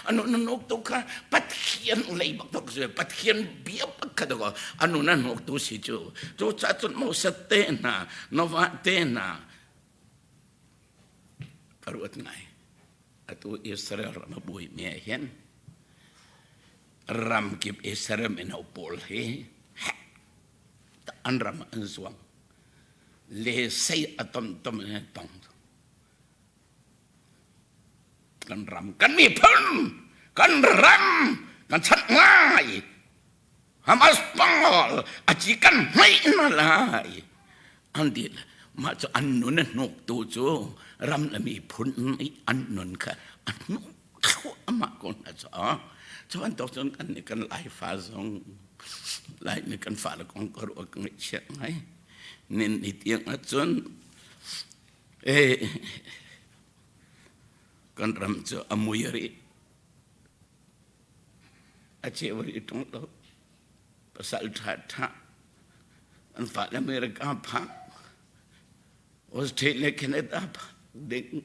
anu nan huk tu kha Pathian lei bak tok si Pathian bia bak kha ko anu nan huk tu si cu cu ca cun Moses te hna Noah te hna ka ruat ngai atu Israel ram a buai mi ah hin. Ramkip Israel mino pawl hi an ram an zuang. Le sei a tom tom in tong. Kan ram, kan miphun, kan ram, kan chat ngai. Hamas pawl a ci kan hmeih hna lai. An ti mah cu an nun a hnuktu cu ram le miphun nih an nun kha a hnuk thluahmah ko hna cu. Cu bantuk cun kan nih kan Laifa zong Laimi kan fale kong ka ruah ka ngaihchiat ngai. Nin ni tiang ahcun eh kan ram cu a mui rih. A ceu rih ṭung lo. Pasal ṭhaṭha an fale America phak Australia Canada phak ding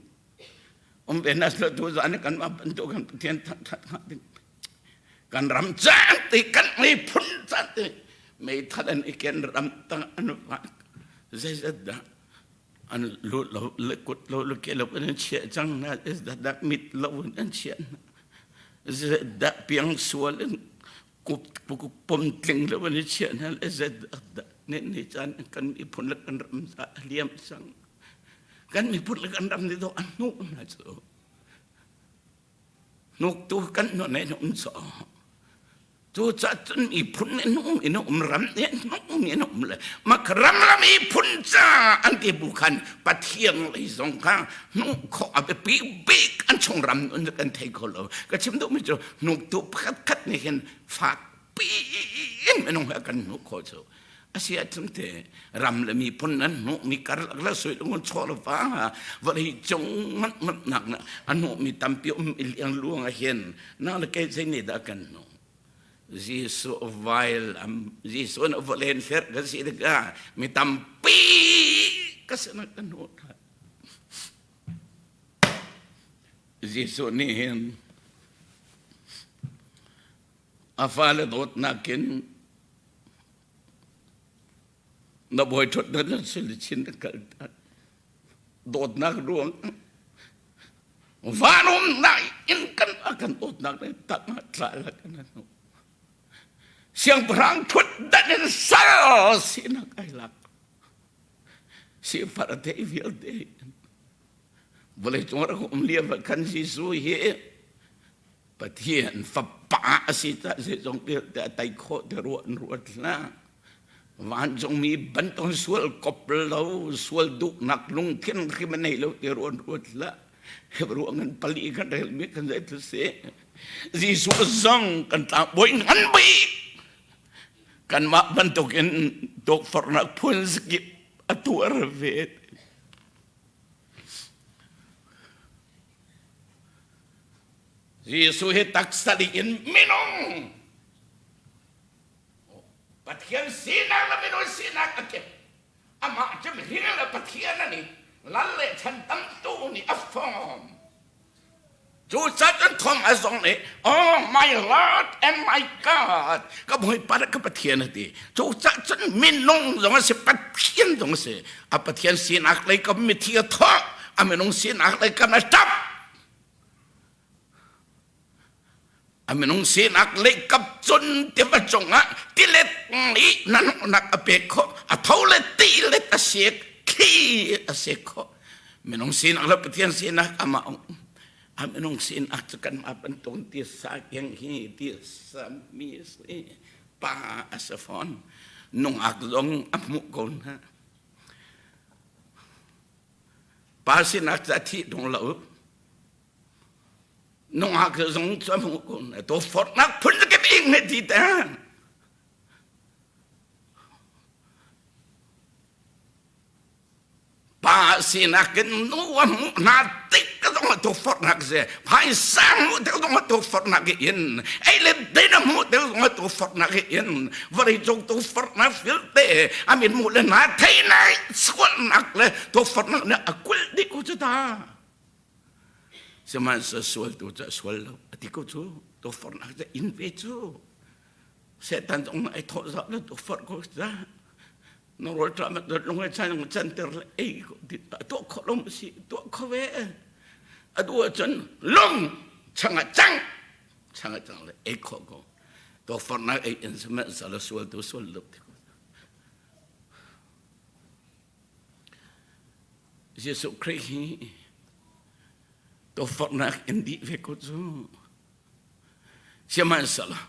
um ve nas lo tu zan kan mah bantuk kan Pathian thangṭhat hnga ding kan ram caan ti kan miphun caan ti meithal an i ken ram tang an vak zeizat dah an lu lo le kut lo le ke lo in an chiah cang hna zeizat dah mit lo in an chiah hna dah piang sual in pom tling lo in chiah hna le dah ne ne caan kan miphun le kan ram za a liam cang kan miphun le kan ram ni do an hnu hna cu hnuktu kan hnu ne um so Cucaah cun miphun nih nung in um ram nih nung in um le mak ram ram miphun ca an ti bu khan Pathian lei zong kha hnuh khawh a biapi bik an chung ram nun kan thei kho lo. Ka chim duhmi cu hnuktu pakhat khat nih hin fak piin minung he kan hnuh khawh cu. Asi ahcun te ram le miphun nan hnuhmi karlak le sui lungun chaw le va vawlei cung manh nak na a hnuhmi tampi um i liang luang ah hin na le kei zei nih dah kan hnuh Jesuh vailam Jesuh na vawlen fer ka si tikah mi tampi ka sinah kan hnuh ṭhan Jesuh nih hin a fale dawtnak in na bawi ṭhutdan na sul chin na kal dawtnak ruang van umnak in kan a kan dawtnak le tak ah tla la kan hnu siangpahrang ṭhutdan in sal sinak ai lak sifar te vialte vawlei cung rak um lio khan Jesuh hi Pathian fapa a si ta zeizong vialte a tei khawh te ruah in ruat hlah. Vancungmi bantuk sual kop lo, sual duhnak lungthin hrim a nei lo ti ruah in ruat hlah. Hebrew ngan pali kan relmi kan zei tu si. Jesuh zong kan tlangbawi ngan bik. Kanmah bantukin tukforhnak phun zakip a tuar ve. Jesuh hi taksa ding in minung Pathian sinak le minung sinak a kip amah cu hring le Pathian ani lal le chan tamtu nih a fawm cu cun Thomas zong nih oh my Lord and my God ka Bawipa le ka Pathian a ti cu cun minung zong a si Pathian zong a si a Pathian sinak lei kam mithi a thawh a minung sinak lei kam a ṭap A minung sinak leikap cun tiva cungah tilet nih hnahnawhnak a pek khawh. A tho le tilet a sik, thli a sik khawh. Minung sinak le Pathian sinak amah um. A minung sinak cu kanmah bantuk tisa keng hi tisa mi si pa a si fawn. Nungak zong a hmuh ko hna. Pa sinak cu a thih tung lo. Nungak zong cu a hmuh ko na to forhnak phun kip ing ne ti ta. Pa sinak in nu a hmuh hna tik ka zong a tukforhnak si phaisa hmuh tik zong a tukforhnak in ei le din a hmuh tik zong a tukforhnak in vawlei cung tukforhnak vialte a mit hmuh le hna theihnak sualnak le tukforhnak nih a kulh dih ko cu ta. Sihmanhsehlaw sual tu cu a sual lo a ti ko cu tukforhnak cu in ve cu Satan zong ai thawh zau le tukforh ko ca na rawl ṭah mat lung chan canter le ei ko ti tuah khawh lo si tuah kho ve a duh ahcun lung changah cang changah cang le ei khawh ko. Tukforhnak ei in sihmanhsehlaw sual tu sual lo ti ko. Jesuh Khrih hi tukforhnak in dih ve ko cu. Sihmanhsehlaw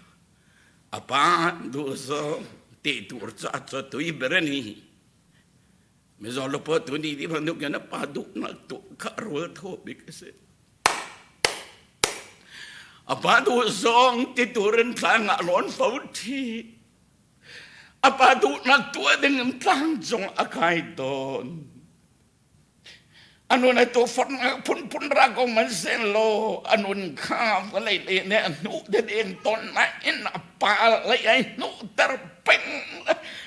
a pa duh zo te tur ca cu tui berani mizaw lupo tu ni di bantuk in a pa duhnak tu kha rul thaw bik a si. A pa duh zong ti turin tlang ah lawn fo thi. A pa duhnak tuah ding in tlang cung a kai tawn. Anun a tufornak phunphun ra ko man sen law anun kha vawlei le ne a hnuh dedeng ton na in a pa lei ai hnuh ter peng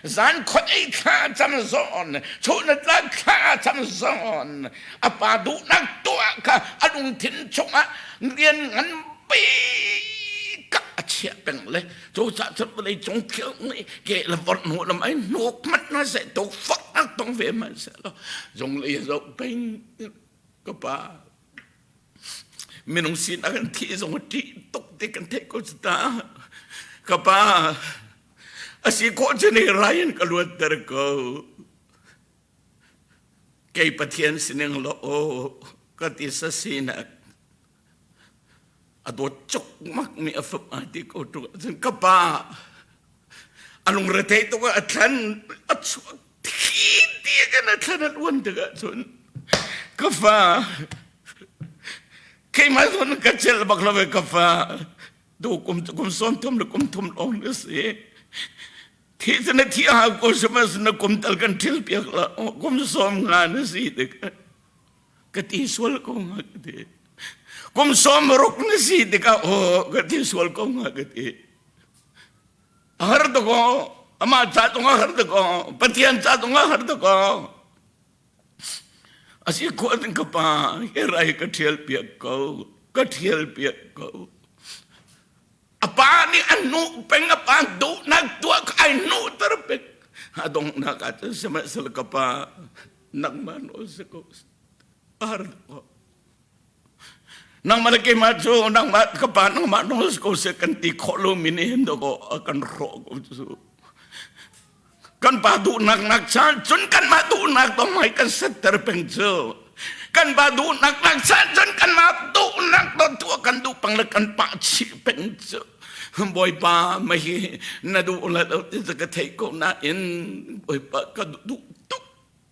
zan khot ei thla cam zawn chun tla thla cam zawn a pa duhnak tuah kha a lungthin chungah rian ngan pi ka a chiah peng le cu ca cun vawlei cung thil nih ke le vorh hnu lam ai hnuk hmanh na se to fak ak tong ve man se lo zung le zo peng ka pa minung sin a kan thi zong ṭih tuk ti kan theih ko ta ka pa asi khawh cun hi rai in ka luatter ko kei Pathian sining lo ka ti sa sinak a dawt cukmak mi a fap ai ti ko tuk ahcun ka pa a lungrethei tuk ah a thlan a chuak thi ti kan a thlan a luan tik ahcun ka fa keimah zawn ka cel bak lo ka fa tu kum kum sawm thum le kum thum lawng na si thi cu na thi hau ko sihmanhsehlaw na kum tal kan ṭhil piak la kum sawm nga na si tik ka ti sual ko hnga ka ti kum sawm ruk na si tikah aw ka ti sual ko hnga ka ti a har tuk aw amah ca zong a har tuk aw Pathian ca zong a har tuk aw a si khawh ding ka pa hi rai ka ṭhial piak ko ka ṭhial piak ko a pa nih a hnuh peng a pa duhnak tuah kha ai hnuhter peng a donghnak ah cun sihmanhsehlaw ka pa nangmah nawl si ko ar nangmah le keimah cu nangmah ka pa nangmah nawl si ko seh kan ti khawh lomi nih hin dawkaw a kan hrawh ko cu kan pa duhnak nak chan cun kanmah duhnak to mai kan setter peng cu kan pa duhnak nak chan cun kanmah duhnak to tuah kan duh pang le kan pah chih peng cu Bawipa mei na duh la lo ti ka theih ko nain Bawipa ka duh tuk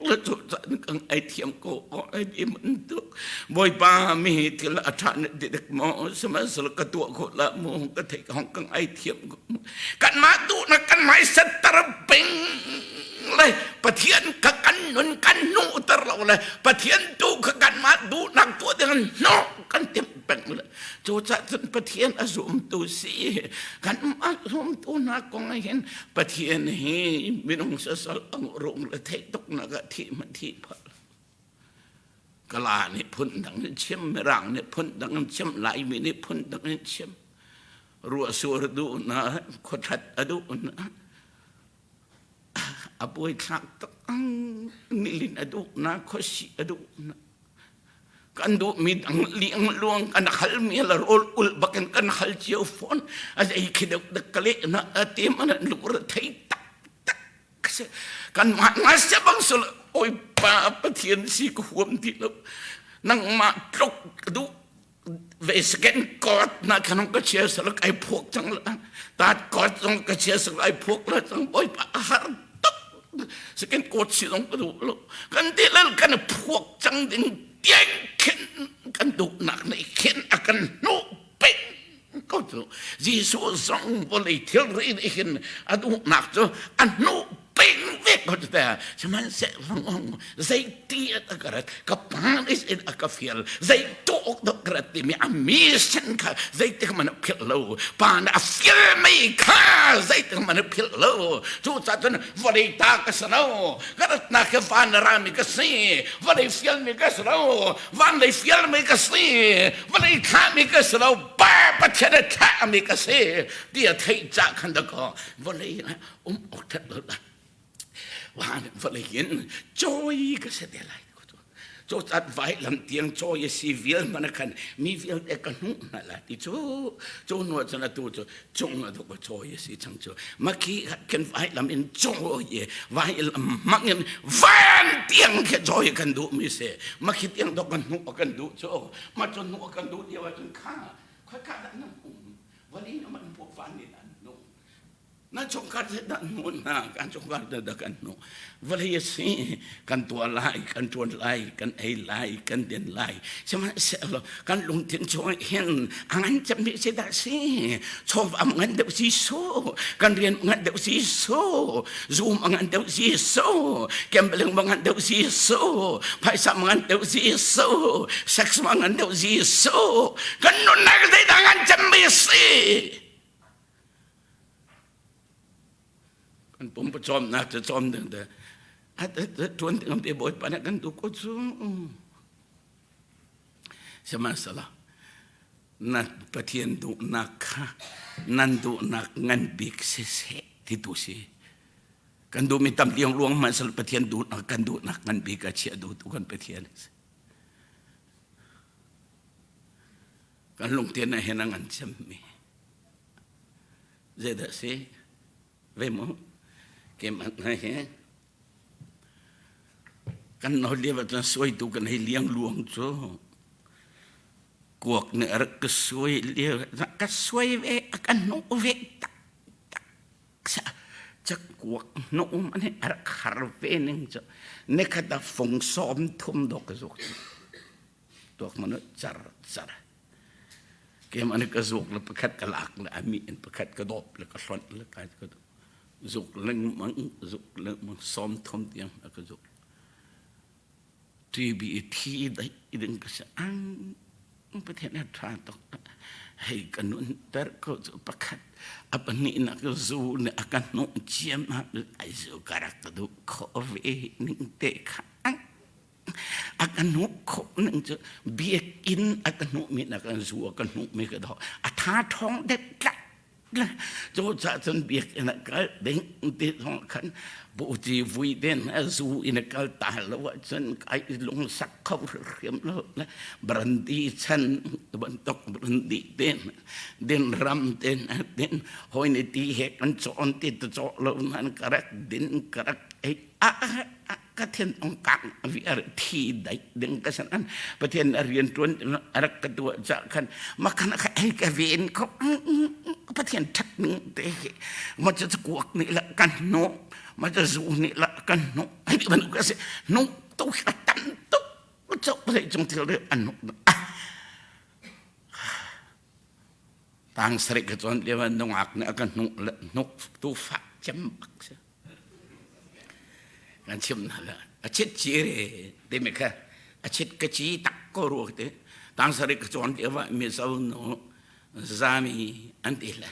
la cu caan kan ai thiam ko ai di man tuk Bawipa mi thil a ṭha na ti dek maw sihmanhsehlaw ka tuah khawh la mu ka theih hong kan ai thiam ko kanmah duhnak kan mai setter peng le Pathian ka kan nun kan hnuhter lo le Pathian tu kha kanmah duhnak tuah ding hnuh kan timh peng le Cucaah cun Pathian a zumtu si kanmah zumtu hna kong ah hin Pathian hi minung sasal ang rung le theih tuk nak ah thih ma thih phah. Kala nih phun dang in chim, Mirang nih phun dang in chim, Laimi nih phun dang in chim. Ruahsur duh na, khuathat a duh na, a buaithlak tak nilin a duh na, khuasih a duh na. Kan duhmi dang liangluang kan halmi la rawl ul bakin kan hal cio fawn. A zei khi deuh dak ka leh na a te man an lung thei tak tak kan mah nga se bang sul oi pa Pathian si ka huam ti lo nangmah tluk duh ve second court na khanong ka chia salak ai phuak cang la tat court zong ka chia salak ai phuak la cang oi pa har tuk second court si zong ka duh lo kan ti lal kan phuak cang ding tiang khin kan duh nak nei khin a kan hnu peng ko cu Jesuh zong vawlei thilri nih hin a duhnak cu a hnuh peng ve ko cu te sihmanhsehlaw zeiti a ka rat ka pa nih in a ka fial zei tuah dah ka rat timi a mission kha zeitik hmanh a philh lo pa nih a fialmi kha zeitik hmanh a philh lo cucaah cun vawlei ta ka si lo ka ratnak hi van rami ka si vawlei fialmi ka si lo van lei fialmi ka si vawlei thlahmi ka si lo pa Pathian a thlahmi ka si ti a theih cah khan dakaw vawlei ah um awk that lo la van vawlei in cawi ka si te lai. Cucat vailam tiang cawi a si vial hmanh ah khan mi vialte ka hnuh hna la ti cu cu hnu ah cun atu cu cung a duk a cawi a si cang cu. Makhi khin vailam in cawi vailam hmang in van tiang khi cawi kan duh mi si. Makhi tiang dok kan hnuh a kan duh cu. Ma cu hnuh a kan duh lio ahcun kha khoi ka dah nan um vali na man puak van in an hnuh. Na chungkhar te dah hnu hna kan chungkhar te dah kan hnu vawlei a si kan tuah lai kan ṭuan lai kan ei lai kan din lai sihmanhsehlaw kan lungthin chung hin a ngan cemmi si dah si chawva ngan deuh si su kan rian ngan deuh si su zum a ngan deuh si su gambling ngan deuh si su phaisa ngan deuh si su sex ngan deuh si su kan nunnak zeidah ngan cemmi si Kan pum pawcawmnak cu cawm ding te ṭuan ding te Bawipa nih kan duh ko cu. Sihmanhsehlaw na Pathian duhnak kha nan duhnak ngan bik siseh ti tu si. Kan duhmi tam liang luang hmanhsehlaw Pathian duhnak kan duhnak ngan bik a chiah duhtu kan Pathian a si. Kan lungthin ah hin a ngan cemmi. Zeidah si? Ve mu. Keimah hna hi kan no lio ah cun suaitu kan hei liang luang cu kuak nih a rak ka suai lio ka suai ve a ka hnawh ve tak tak ca kuak hnawh nih a rak har ve ning cu nikhat ah fung sawm thum dawk ka zuk cu tuak man car car keimah nih ka zuk le pakhat ka lak le a mi in pakhat ka dawp le ka hlonh le ka ka zuk lengmang zuk lengmang sawm thum tiang a ka zuk TB thi dai ding ka si ang Pathian a tha tuk hei ka nun ter ko cu pakhat a pahnih nak zu ne a ka hnuh ciam ai zu ka rak duh kho ve ning te kha A ka hnuh khawh ning cu biakinn a ka hnuhmi na kan zu a ka hnuhmi ka dawh a tha ṭhawng deuh tlak cu caah cun biakinn a kal ding ti zong khan buci vui den a zu in a kal ta lo ahcun kai lungsak kho hrimhrim lo brandi chan bantuk brandi den din ram den din hoi ni ti he kan cawn ti ta cawh lo nan ka rak din ka rak ei a ka thin ong kang vi ar thi dai ding ka san an pathian a rian tuan a rak ka tuah cha khan makhan ka ei ka ven ko pathian that ning te he ma cha kuak ni la kan no ma cha zu ni la kan no ai ban ka se no to ka tam to chok pa chung thil re an no tang sari ka chon le nungak ne ka hnuk hnuk tu fa chem bak se Kan chim hna la. A chit ci re timi kha a chit ka ci tak ko ruak te. Tang sarih ka cawn lio ah Mizo nu zami an ti le.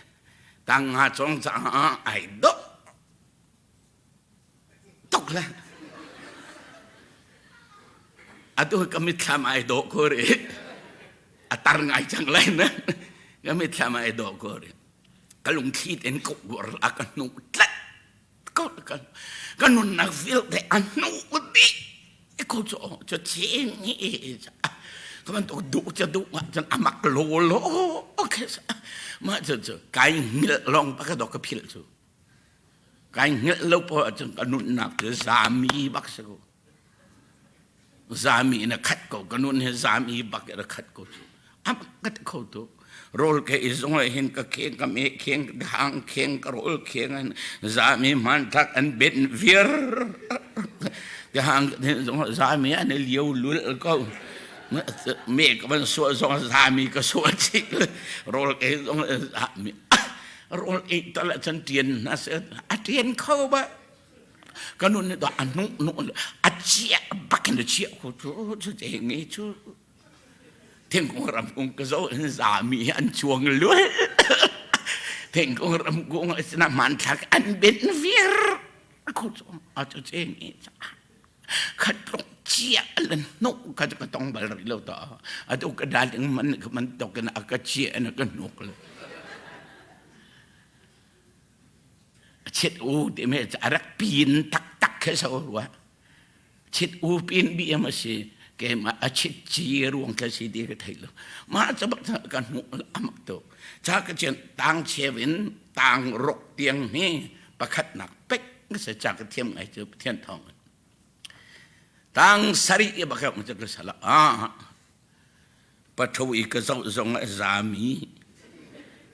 Tang nga cawng caah ai dawh tuk le. Atu ka mitthlam ai dawh ko ri. A tar ngai cang lai na. Ka mitthlam ai dawh ko ri. Ka lungthli tein ka uar a ka hnuh tlat ko ka ka nunnak vialte a hnuh dih ko cu cu ching hi ka bantuk duh cu duh ah cun a mak law law okay mah cu cu kai hngilh lawng pa ka dok ka philh cu kai hngilh lo po ahcun ka nunnak cu zami bak si ko Zami in a khat ko ka nun he zami bak in a khat ko cu am ka ti kho tuk rawl ke i zong ah hin ka kheng ka me kheng ka hang kheng ka rawl kheng an zami hmanthlak an ben vir ka hang zong zami an i liu lul ko me ka van suah zong zami ka suah chih rawl ke zong zami rawl ei tal ah cun tian na se a tian kho ba Ka nun nih a hnuh hnuh a chiah bak in a chiah ko cu cu te nge cu thingkung ramkung ka zo in zami hi an chuang lul thingkung ramkung sina hmanthlak an ben vir ko cu a cu ce nge khat tluk chia le hnuk ka ka tong bal rih lo ta atu ka daling man ka man tok in a ka chia in a ka hnuk le Chit u timi a rak pin taktak khi so rua. Chit u pin bi am a si. Keimah a chit ci ruang kha si ti ka thei lo. Mah cu bak ka hmuh amak tuk. Cha ka chian tang cheu in tang ruk tiang hi pakhatnak pek ka se cha ka thiam ngai cu Pathian thawng in. Tang sarih i bak cu ka sala ah patho i ka zoh zong a zami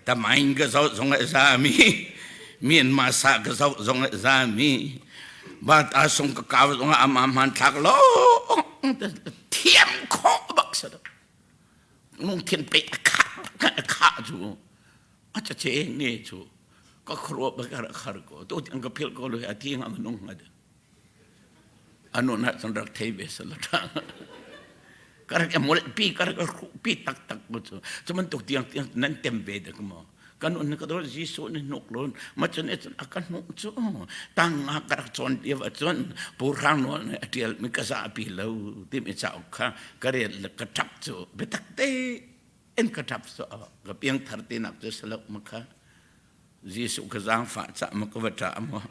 tamain ka zoh zong a zami Myanmar sa ka zoh zong a zami bata sung ka kau zong ah ama hman thlak lo thiam khawh bak sa lungthin pe a kha a kha cu a cha che ne cu ka khruo ba ka khar ko to tiang ka phil ko lo a thi nga manung nga Anu na cun rak thei ve sala ṭha. Ka rak i molhpi, ka rak i hruhpi taktak bu cu. Cu bantuk tiang tiang nan tem ve dek maw? Kan un ka dawt Jesuh nih hnuk lun ma cun cun a ka hnuh cu tang nga ka rak cawn lio ahcun Pu Hrang Nawl nih a ṭial mi ka zahpi lo timi cauk kha ka rel le ka ṭap cu biatak tein ka ṭap cu ka piangthar tinak cu si lo ma kha Jesuh ka zaangfah cah ma ka va ṭah maw?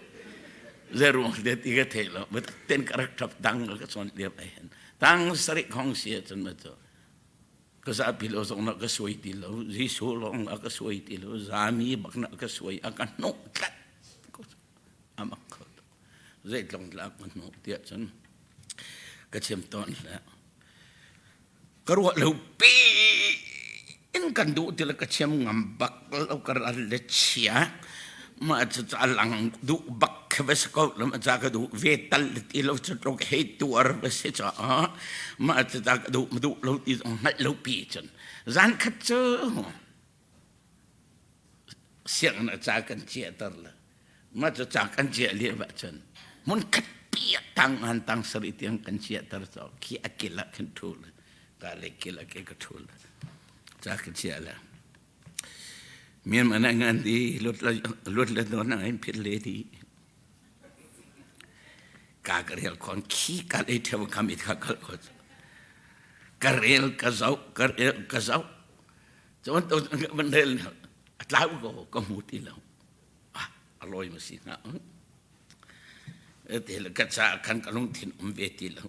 Zei ruang te ti ka thei lo. Biatak ten ka rak ṭap tang ka cawn lio ai hin. Tang sarih khong si ahcun ma cu ka zapi lo zong na ka suai ti lo. Jesuh lawng a ka suai ti lo. Zami bak na ka suai a ka hnuk tlat. Amak kho tuk. Zeitlong tla ka hnuk tiah cun ka chim tawn hlah. Ka ruah lo pi in kan duh ti le ka thiam ngam bak lo ka ral le chia mah cu ca lang duh bak kha va si ko lo ma ca ka duh ve tal ti lo cu tluk hei tuar va si ca mah cu ca ka duh duh lo ti zong hngalh lo pi cun zan khat cu sianginn ah ca kan ciahter le mah cu ca kan ciah lio ahcun hmun khat pi ah tang an tang sarih tiang kan ciahter cu khi a kil ah khin ṭhu le ka le kil ah ke ka ṭhu le ca ka ciah le miam an ngan di lut le lut le don ang phit le di ka ka rel khon khi ka le theu kam it kha kal ko ka rel ka zau ka rel ka zau Cun van rel a tlau ko ka hmu ti lo. Ah, a lawi ma si hnga. Te le ka ca khan ka lungthin um ve ti lo.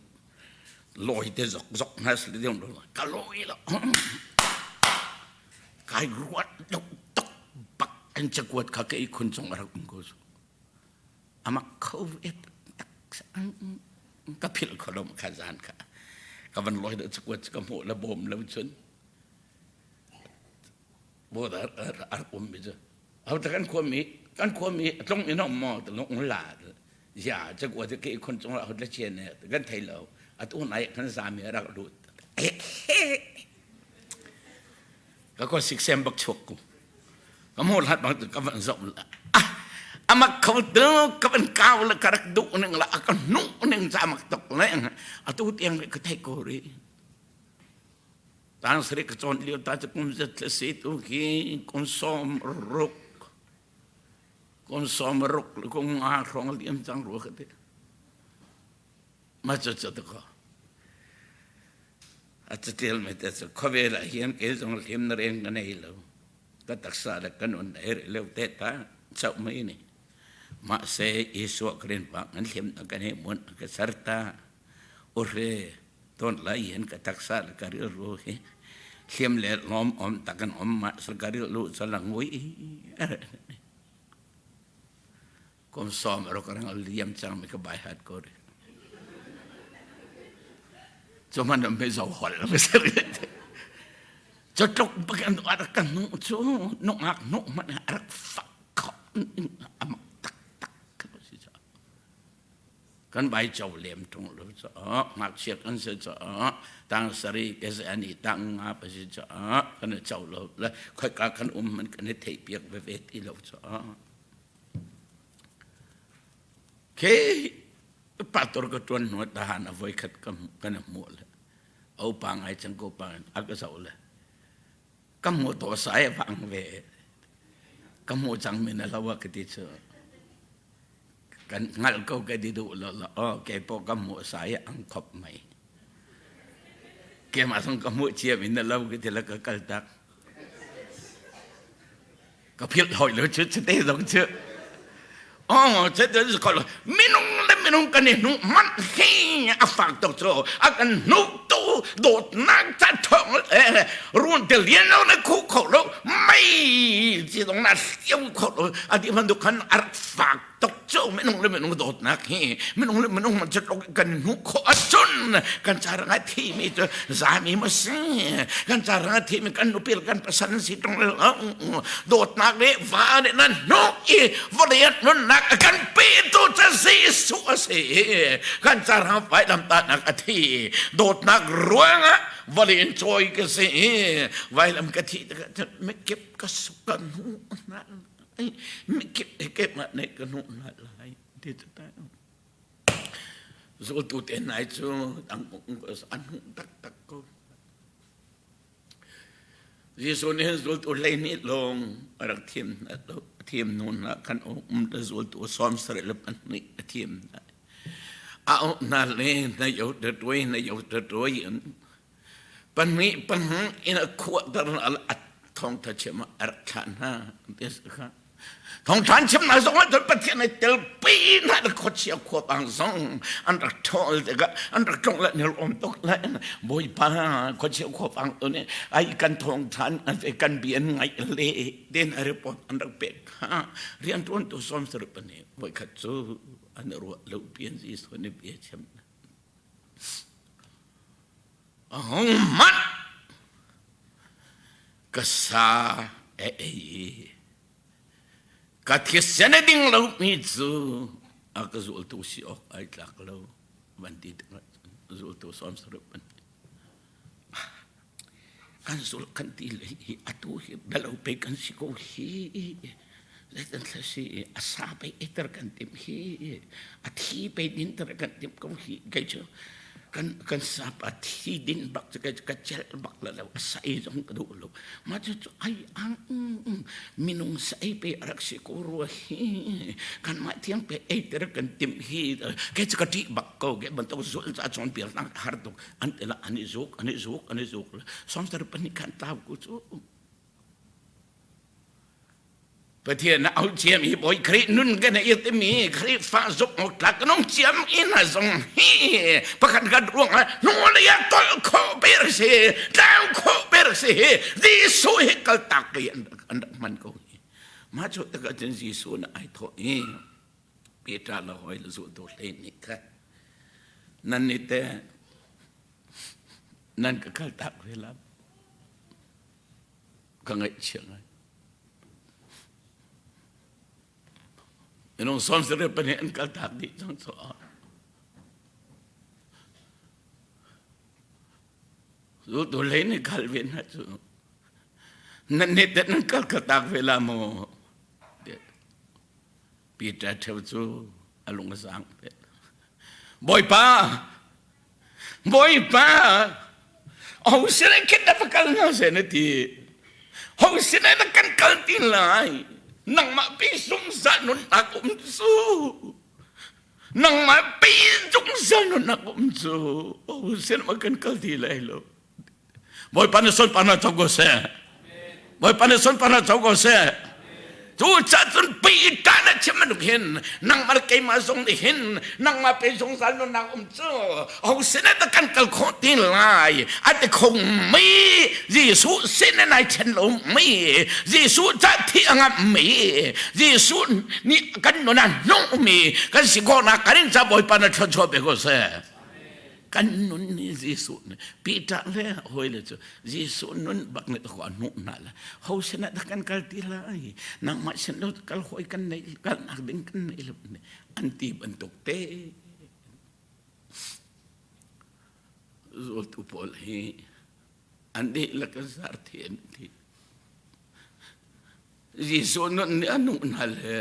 Lawi te zok zok hna sli ding lo. Ka lawi lo. Kai ruat lo tok bak an cakuat kha ka ihkhun cung a rak um ko cu. Amak kho ve tak ka philh kho lo kha zan kha. Ka van lawi da cakuat ka hmuh la bawm lo cun. Border a rak ummi cu hote kan khuami kan khuami a tlung in um maw tlung la ya cakua te ke khun cung ah hot le chian ne kan thei lo atu nai kan zami a rak lut ka ko siksem bak chuak ku ka mo hlat bang ka van zom la amak kho tu ka van kau la ka rak duh ning la ka nu ning cha mak tok le atu tiang ka thei ko ri Tang sarih ka cawn lio ta cu kum zat le si tu khi kum sawm ruk kum sawm ruk le kum nga hrawng liam cang rua ka ti. Ma cu cu ko. A catial me te cu khuavel ah hin kei zong hlim na reng ka nei lo. Ka taksa le ka nun ei rih leo te ta chauh mai ni. Mah se Jesuh Krin pa ngan hlim na ka nei mun ka ser ta. Uhre ton lai hin ka taksa le ka rilru hi hliam le lawm om tak an om ma sal ka rilru cu lang ngui kum som ro ka rang liam cang mi ka bai hat ko ri cu man me zo hol me seri cu tluk bakan arak kan nu cu nungak nu man arak fak kho amak tak tak si Kan bai co lem ṭung lo caah ngakchia kan si caah tang sarih ke se an i tang nga pa si caah kan i co lo le khoika kan um man kan i theih piak veve ti lo caah ke pastor ka ṭuan hnu tahan a voi khat ka kan i hmuh le au pa ngai cang ko pa a ka zoh le ka hmuh to sai vang ve ka hmuh cang mi na lo a ka ti cu Kan hngalh ko ka ti duh lo lo. Oh, kei pawh ka hmuh sai ang khop mai. Keimah zong ka hmuh cia in na lo ka ti la ka kal tak. Ka philh hoi lo cu cu te zong cu. Oh, cu te ko lo. Minung le minung kan i hnuh manh hi a fak tuk cu. A kan hnuh tu. Dawtnak ca thawng le run te lian lo na khuh kho lo mei ci zong na hliau kho lo a ti bantuk khan a rak fak tuk cu minung le minung dawtnak hi minung le minung man cu kan hmuh khawh ahcun kan carang a thimi cu zami ma si kan carang a thimi kan nupi le kan pasal si ṭung le dawtnak le va nih nan hnuk i vawlei ah nunnak a kan petu cu Jesuh a si kan carang vailamtahnak a thi dawtnak ruangah vawlei in cawi ka si vailam ka thi tikah mikip ka suk ka hnu hna mikip kip ah ne ka hnu hna lai ti ta zultu te nai cu an hnu taktak ko Jesuh nih zultu 12 lawng a rak thim hna lo a thim hnu hna khan um le zultu 72 a thim hna a auh hna le na yo ta tuai na yo ta tuai in pahnih pahnih in a khuahter a thawngtha chim ah a rak thlah hna ti kha Thawngṭhan chimnak zong ah cun Pathian ai telpi hna na khuachia khuapang zong an rak ṭhawl tikah an rak tlong le nil um tuk le Bawipa khuachia khuapang tu nih ai kan thawngṭhan kan bia an ngaih le den a report an rak pek kha rianṭuantu 70 pahnih voikhat cu an ruah lo pian Jesuh nih bia chim a hung manh ka sa a ei i ka thisen a ding lomi cu a ka zultu si awk ai tlak lo van ti tikah zultu 70 pan kan zul kan ti le hi atu hi belo pe kan si ko hi zeitan thla si a sa pe eter kan tim hi a thi pe din ter kan tim ko hi kei cu kan kan sap a thi din bak cu ka ka cel bak la lo a sai zong ka duh lo ma cu cu ai ang minung sai pe rak si ko rua hi kan mah thiang pe ei ter kan tim hi ke cu ka ṭih bak ko ke bantuk zul ca cawn piak nak har tuk an te la an i zuk an i zuk an i zuk songter pahnih khan tlau ku cu Pathian a auh ciam hi Bawi Khrih nun kan i timi Khrihfa zumh awk tlak kan um ciam ina zong hi pakhat khat ruangah hnulei ah tolh khawh ber si tlau khawh ber si Jesuh hi kaltak i an rak hman ko hi mah cu tikah cun Jesuh na ai thawh i Peter le hawi le zultu hlei nih kha nan nih te nan ka kaltak ve lam ka ngaihchia ngai. Minung 72 an kaltak dih cang caah Zultu lei nih kal ve hna cu nan nih teh nan kal kaltak ve la maw? Peter ṭheu cu a lung a zaang ve. Bawipa, Bawipa, ho sin khin na va kal hna seh na ti. Ho sin na kan kal ti lai. Nangmah pi zungzal nunnak um cu. Nangmah pi zungzal nunnak um cu. Ho sin ma kan kal ti lai lo. Bawipa na sunparnak co ko seh. Bawipa na sunparnak co ko seh. Cu ca cun Peter na chim bantuk hin nangmah keimah zong nih hin nangmah pe zungzal nunnak um cu ho sin ah kan kal khawh ti lai a ti kho mi Jesuh sin in ai then lo mi Jesuh ca thi a ngamh mi Jesuh nih kan nun ah hnung mi kan si khawhnak kan in ca Bawipa na thluachuah pe ko seh. Kan nun nih Jesuh nih Peter le hawile cu Jesuh nun bak nih ko a hnuh hna le ho sinah dah kan kal ti lai nangmah sin lo kal hawi kan nei kalnak ding kan nei lo an ti bantuk te zultu pawl hi an dihlak in zarthi an ti Jesuh nun nih a hnuh hna le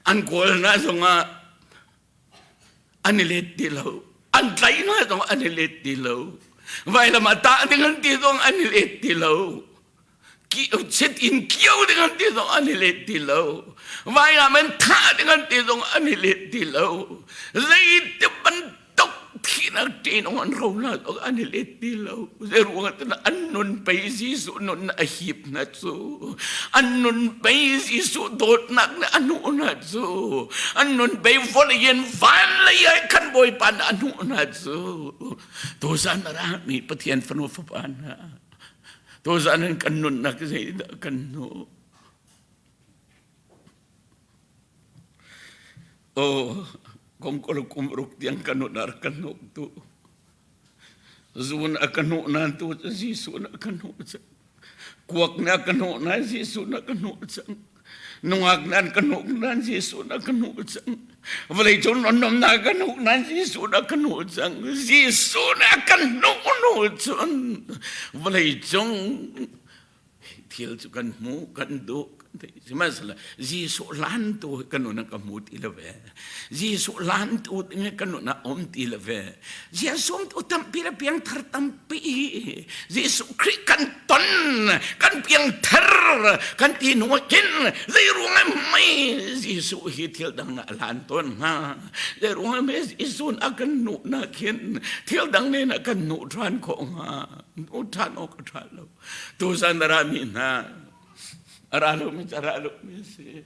an kawl hna zongah an i let ti lo an tlaih hna zong an i let ti lo vailam ah tah ding an ti zong an i let ti lo sit in kio ding an ti zong an i let ti lo vailam in thah ding an ti zong an i let ti lo zeiti bantuk thihnak. Thihnak ṭinong an ronak awk an i let ti lo. Zeiruangah tiah an nun pei Jesuh nun a hip hna cu. An nun pei Jesuh dawtnak nih a hnuh hna cu. An nun pei vawlei in van lei ah khan Bawipa nih a hnuh hna cu. Tuzan a rami Pathian fanu fapa hna. Tuzan in kan nunnak zeidah kan hnuh? Aw, kongkol kum ruk tiang ka nun a rak ka hnuk tu. Zun a ka hnuh nan tu cu Jesuh na ka hnuh cang. Kuak na ka hnuh nan Jesuh na ka hnuh cang. Nungak nan ka hnuh nan Jesuh na ka hnuh cang. Vawlei cung non na ka hnuh nan Jesuh na ka hnuh cang. Jesuh na ka hnuh hnu cun vawlei cung thil cu kan hmu kan duh sihmanhsehlaw Jesuh hlan tu kan nun ah ka hmu ti lo ve Jesuh hlan tu ding kan nun ah um ti lo ve Jesuh tu tampi le piangthar tampi Jesuh Khrih kan ton kan piangthar kan ti hnu ah khin zei ruang mei Jesuh hi thil dang ah hlan tawn hnga zei ruang mei Jesuh a kan nu na khin thil dang nen a kan nu ṭhan khawh hnga nu ṭhan awk a ṭha lo Tuzan a rami hna a ra lomi cu a ra lomi a si.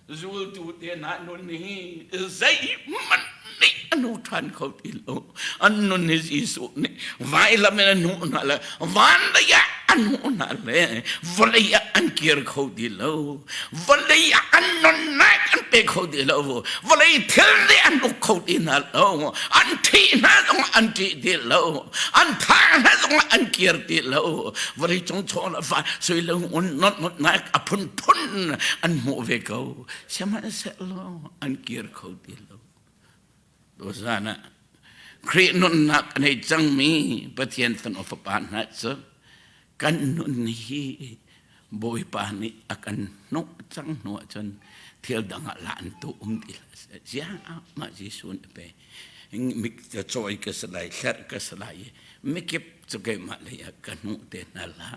Zultu te hna nun hi zeihmanh nih an hu ṭhan kho ti lo. An nun hi Jesuh nih vailam in a hnuh hna le van lei ah an hmuh hna le vawlei ah an kir kho ti lo. Vawlei ah an nunnak an pe kho ti lo. Vawlei thil nih an uk kho ti hna lo. An ṭhih hna zong an ṭih ti lo. An thah hna zong an kir ti lo. Vawlei cung chaw le fa sui le ngun not not nak a phunphun an hmuh ve ko. Sihmanhsehlaw an kir kho ti lo. Tuzan ah Khrih nunnak a nei cangmi Pathian fanu fapa hna cu kan nun hi Bawipa nih a kan hnuk cang hnu ahcun thil dang ah lan tu um ti hlah seh. Ziah mah Jesuh nih pe mik cawi ka si lai, hlerh ka si lai i mikip cu keimah lei ah ka hnuh te hna la.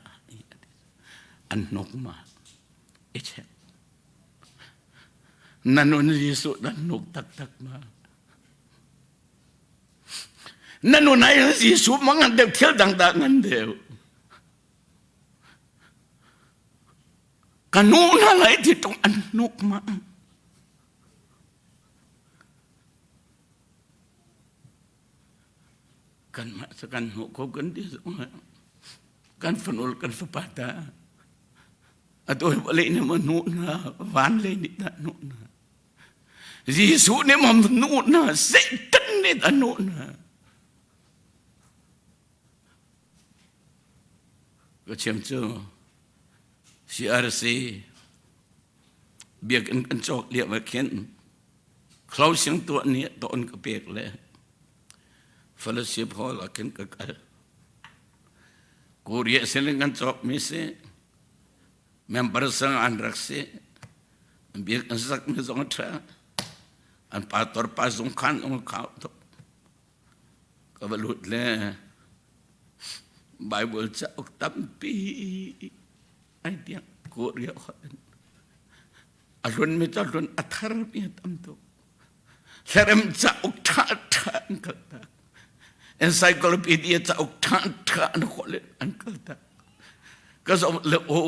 An hnuk ma i check. Na nun Jesuh na hnuk taktak ma? Na nun ai Jesuh ma ngan deuh thil dang dah ngan deuh? Ka nu hna lai ti tung an hnuk ma? Kanmah cu kan hmuh ko kan ti zong kan fanul kan fapa ta atu hi vawlei nih maw hnuh hna van lei nih dah hnuh hna Jesuh nih maw hnuh hna Satan nih dah hnuh hna ka chim cu CRC biakinn kan cawk lio ah khin closing tuah ni tawn ka pek le fellowship hall ah khin ka kal Korea siling kan cawk mi si member sang an rak si biak an sak mi zong a ṭha an pastor pa zung khan zong a khau tuk ka va lut le Bible cauk tampi ai tiang Korea a hlun mi cu a hlun a thar mi a tam tuk hlerem cauk ṭha ṭha an kal tak encyclopedia cauk ṭha ṭha an holh in an kal tak ka zoh le o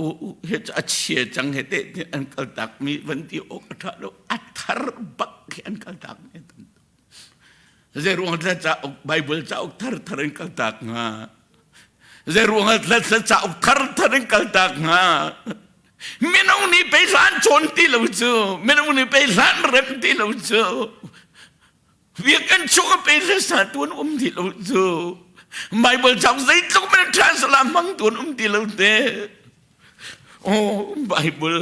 he a chia cang he te te an kal tak mi van ti awk a ṭha lo a thar bak khi an kal tak mi tam tuk zei ruang tla cauk Bible cauk thar thar in kal tak hnga zei ruang tla cauk thar thar in kal tak hnga Minung nih pei hlan cawn ti lo cu, minung nih pei hlan rem ti lo cu, biakinn chung a pei hlasa tuan um ti lo cu, Bible cauk zeitluk men translate hmang tuan um ti lo te. Oh, Bible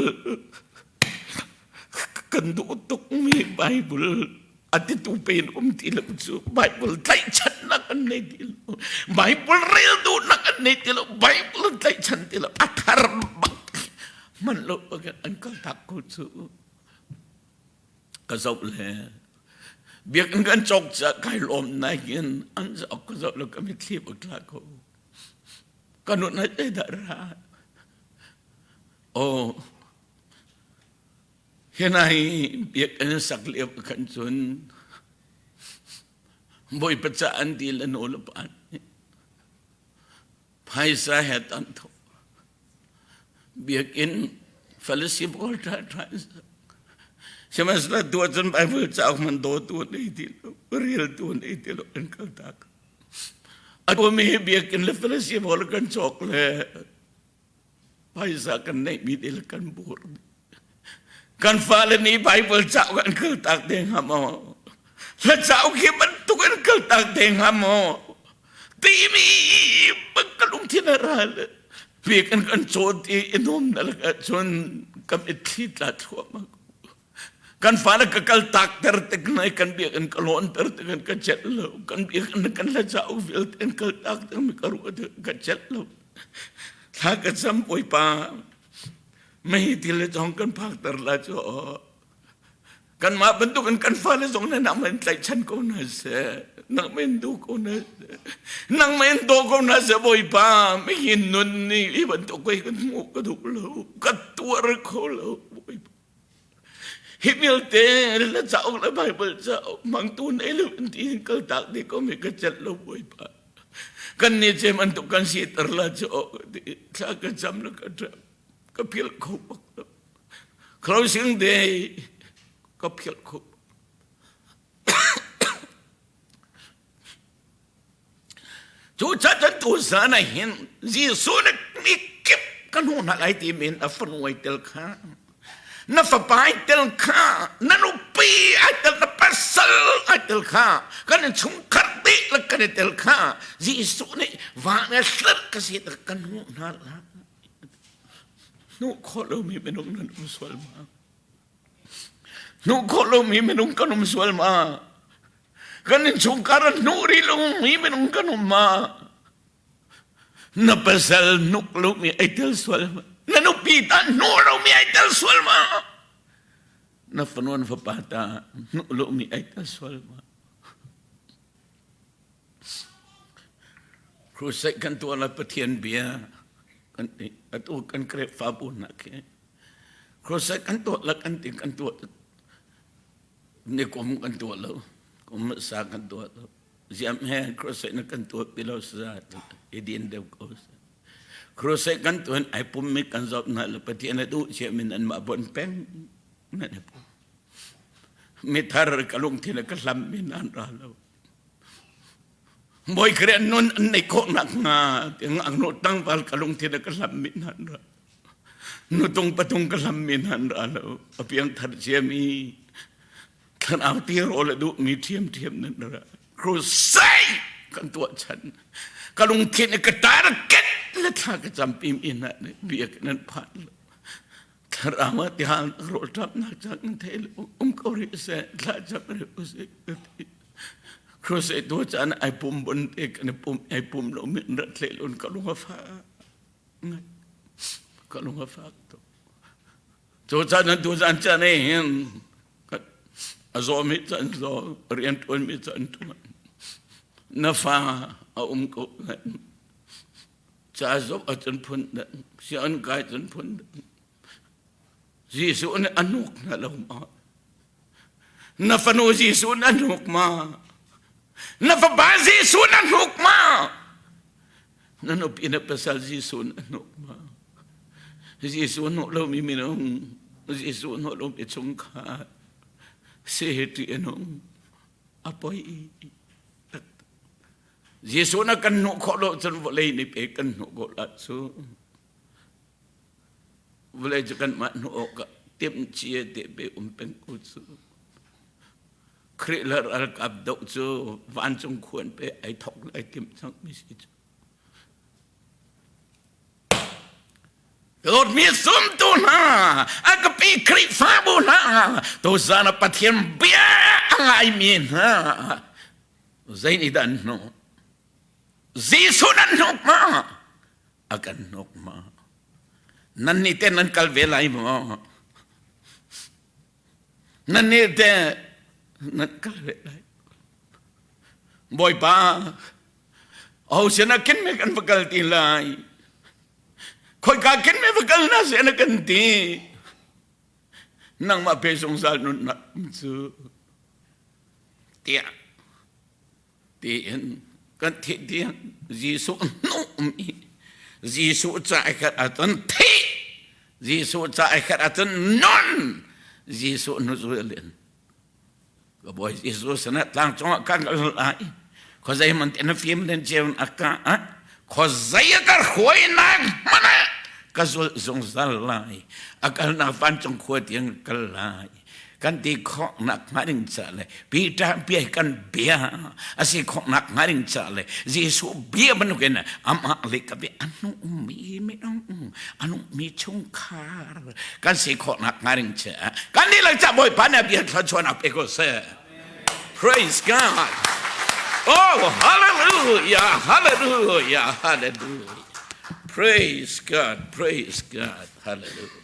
kan duh tuk mi Bible a titu pen um ti lo cu Bible tlaihchannak an nei ti lo Bible rel duhnak an nei ti lo Bible tlaihchan ti lo a thar bak man lo an kal tak ko cu ka zoh le biakinn kan cawk ca kai lawm nain an zoh ka zoh lo ka mitthli bak tla ko ka nun hai te dah ra oh Hi hna hi biakinn sak lio khan cun Bawipa ca an ti le nu le pa nih phaisa he tan tho. Biakinn fellowship hall ṭha ṭha in sak. Sihmanhsehlaw tu ahcun Bible cauk hmanh dawtu an ei ti lo, reltu an ei ti lo, an kaltak. Atu mi hi biakinn le fellowship hall kan cawk le phaisa kan neihmi te le kan bur. Kan fale nih Bible cauk an kaltak te hnga maw? Hla cauk hi bantuk an kaltak te hnga maw? Timi bang ka lungthin a ral. Pek an kan cawn ti i nuam na lak ahcun kan mitthli tla thluahmah. Kan fale ka kal tak ter tik nai kan biakinn ka lawn ter tik in ka celh lo. Kan biakinn kan hla cauk vialte an kal tak tik mi ka ruah tik ka celh lo. Thla ka cam Bawipa mei thil le zong kan phak ter la cu kanmah bantuk in kan fale zong na nangmah in tlaihchan ko hna seh nangmah in duh ko hna seh nangmah in daw ko hna seh Bawipa mihin nun nih hi bantuk kei kan hmuh ka duh lo ka tuar kho lo Bawipa hi vialte la cauk le Bible cauk mangtu nei lo in ti kal tak dih ko mi ka celh lo Bawipa kan nih cem antuk kan si ter la cu thla ka cam la ka ṭap ka philh kho bak lo closing day ka philh kho cu chan tu zan ah hin Jesuh nih mi kip ka hnu hna lai ti min a fanu ai tel kha na fapa ai tel kha na nupi ai tel na pasal ai tel kha kan chungkhar dihlak kan i tel kha Jesuh nih van le hlat ka si kan hnu hna la Hnuh khawh lomi minung nan um sual ma? Hnuh khawh lomi minung kan um sual ma? Kan innchungkhar ah hnuh rih lomi minung kan um ma? Na pasal hnuk lomi ai tel sual ma? Na nupi ta hnuh lomi ai tel sual ma? Na fanu na fapa ta hnuh lomi ai tel sual ma? Crusade kan tuah la Pathian bia kan ti atu kan Khrihfabu hna khi crusade kan tuah la kan ti kan tuah ni kum kan tuah lo kum sa kan tuah lo ziam he crusade na kan tuah pi lo sa i din deuh ko crusade kan tuan ai pum mi kan zop na le Pathian a duh cia min an mah bon peng na ne pum mi thar ka lungthin ka hlam min an ra lo Bawi Khrih nun an neih khawh nakhnga ngaknu tlangval ka lungthin a ka hlam mi hna an ra. Nutung patung ka hlam mi hna an ra lo. A piangthar ciami thlarau tirawl a duhmi ṭhiamṭhiam nan ra. Crusade kan tuah chan. Ka lungthin i ka target le thla ka campi mi hna nih biak nan phan lo. Thlarau ah tihang rawlṭapnak cang in thei lo um ko rih seh thla cam rih usih ka ti. Crusade tu caan ai pum bun te kan i pum ai pum lo min rat hle lun ka lung a fak ka lung a fak tuk. Cu caan an tu caan caan eh hin a zaw mi caan zaw rian ṭuan mi caan ṭuan na fa a um ko Ca zoh ahcun phun dang, sianginn kai cun phun dang. Jesuh nih a hnuk hna lo ma? Na fanu Jesuh nih a hnuk ma? Na fapa Jesuh nih a hnuk ma? Na nupi na pasal Jesuh nih a hnuk ma? Jesuh hnuk lomi minung, Jesuh hnuk lomi chungkhar, si hi ṭih a nung, a poi Jesuh na kan hnuh khawh lo cun vawlei nih pe kan hnuh khawh la cu. Vawlei cu kanmah hnuh awk ah timh cia te pe um peng ko cu. Khrih le ralkap doh cu vancung khuan pe ai thok lai timh cang mi si cu. Dawtmi zumtu hna, a ka pi Khrihfabu hna, tuzaan ah Pathian bia a ngaimi hna, zei nih dah an hnuh? Jesuh nan hnuk ma? A kan hnuk ma? Nan nih te nan kal ve lai maw? Nan nih te nan kal ve lai. Bawipa, aho sin ah khin me kan va kal ti lai? Khoika khin me va kal na sin na kan ti? Nangmah pe zungzal nunnak cu tiah. Tiin kan thih tiang Jesuh hnuhmi Jesuh ca i khat ahcun thih, Jesuh ca i khat ahcun nun, Jesuh hnuzul in ka Bawi Jesuh sinah tlang cungah kan kal lai. Khuazei man ti na fim den ceu a ka ah khuazei a ka hruainak hmanh ah ka zulh zungzal lai. A kalnak vancung khua tiang kal lai. Kan ti khawhnak hnga ding ca le Peter bia kan bia a si khawhnak hnga ding ca le Jesuh bia bantukin amah le ka bia anu mi minung anu mi chungkhar kan si khawhnak hnga ding ca kan dihlak ca Bawipa nih a bia thluachuahnak pe ko seh. Praise God. Oh, hallelujah, hallelujah, hallelujah. Praise God, praise God, hallelujah.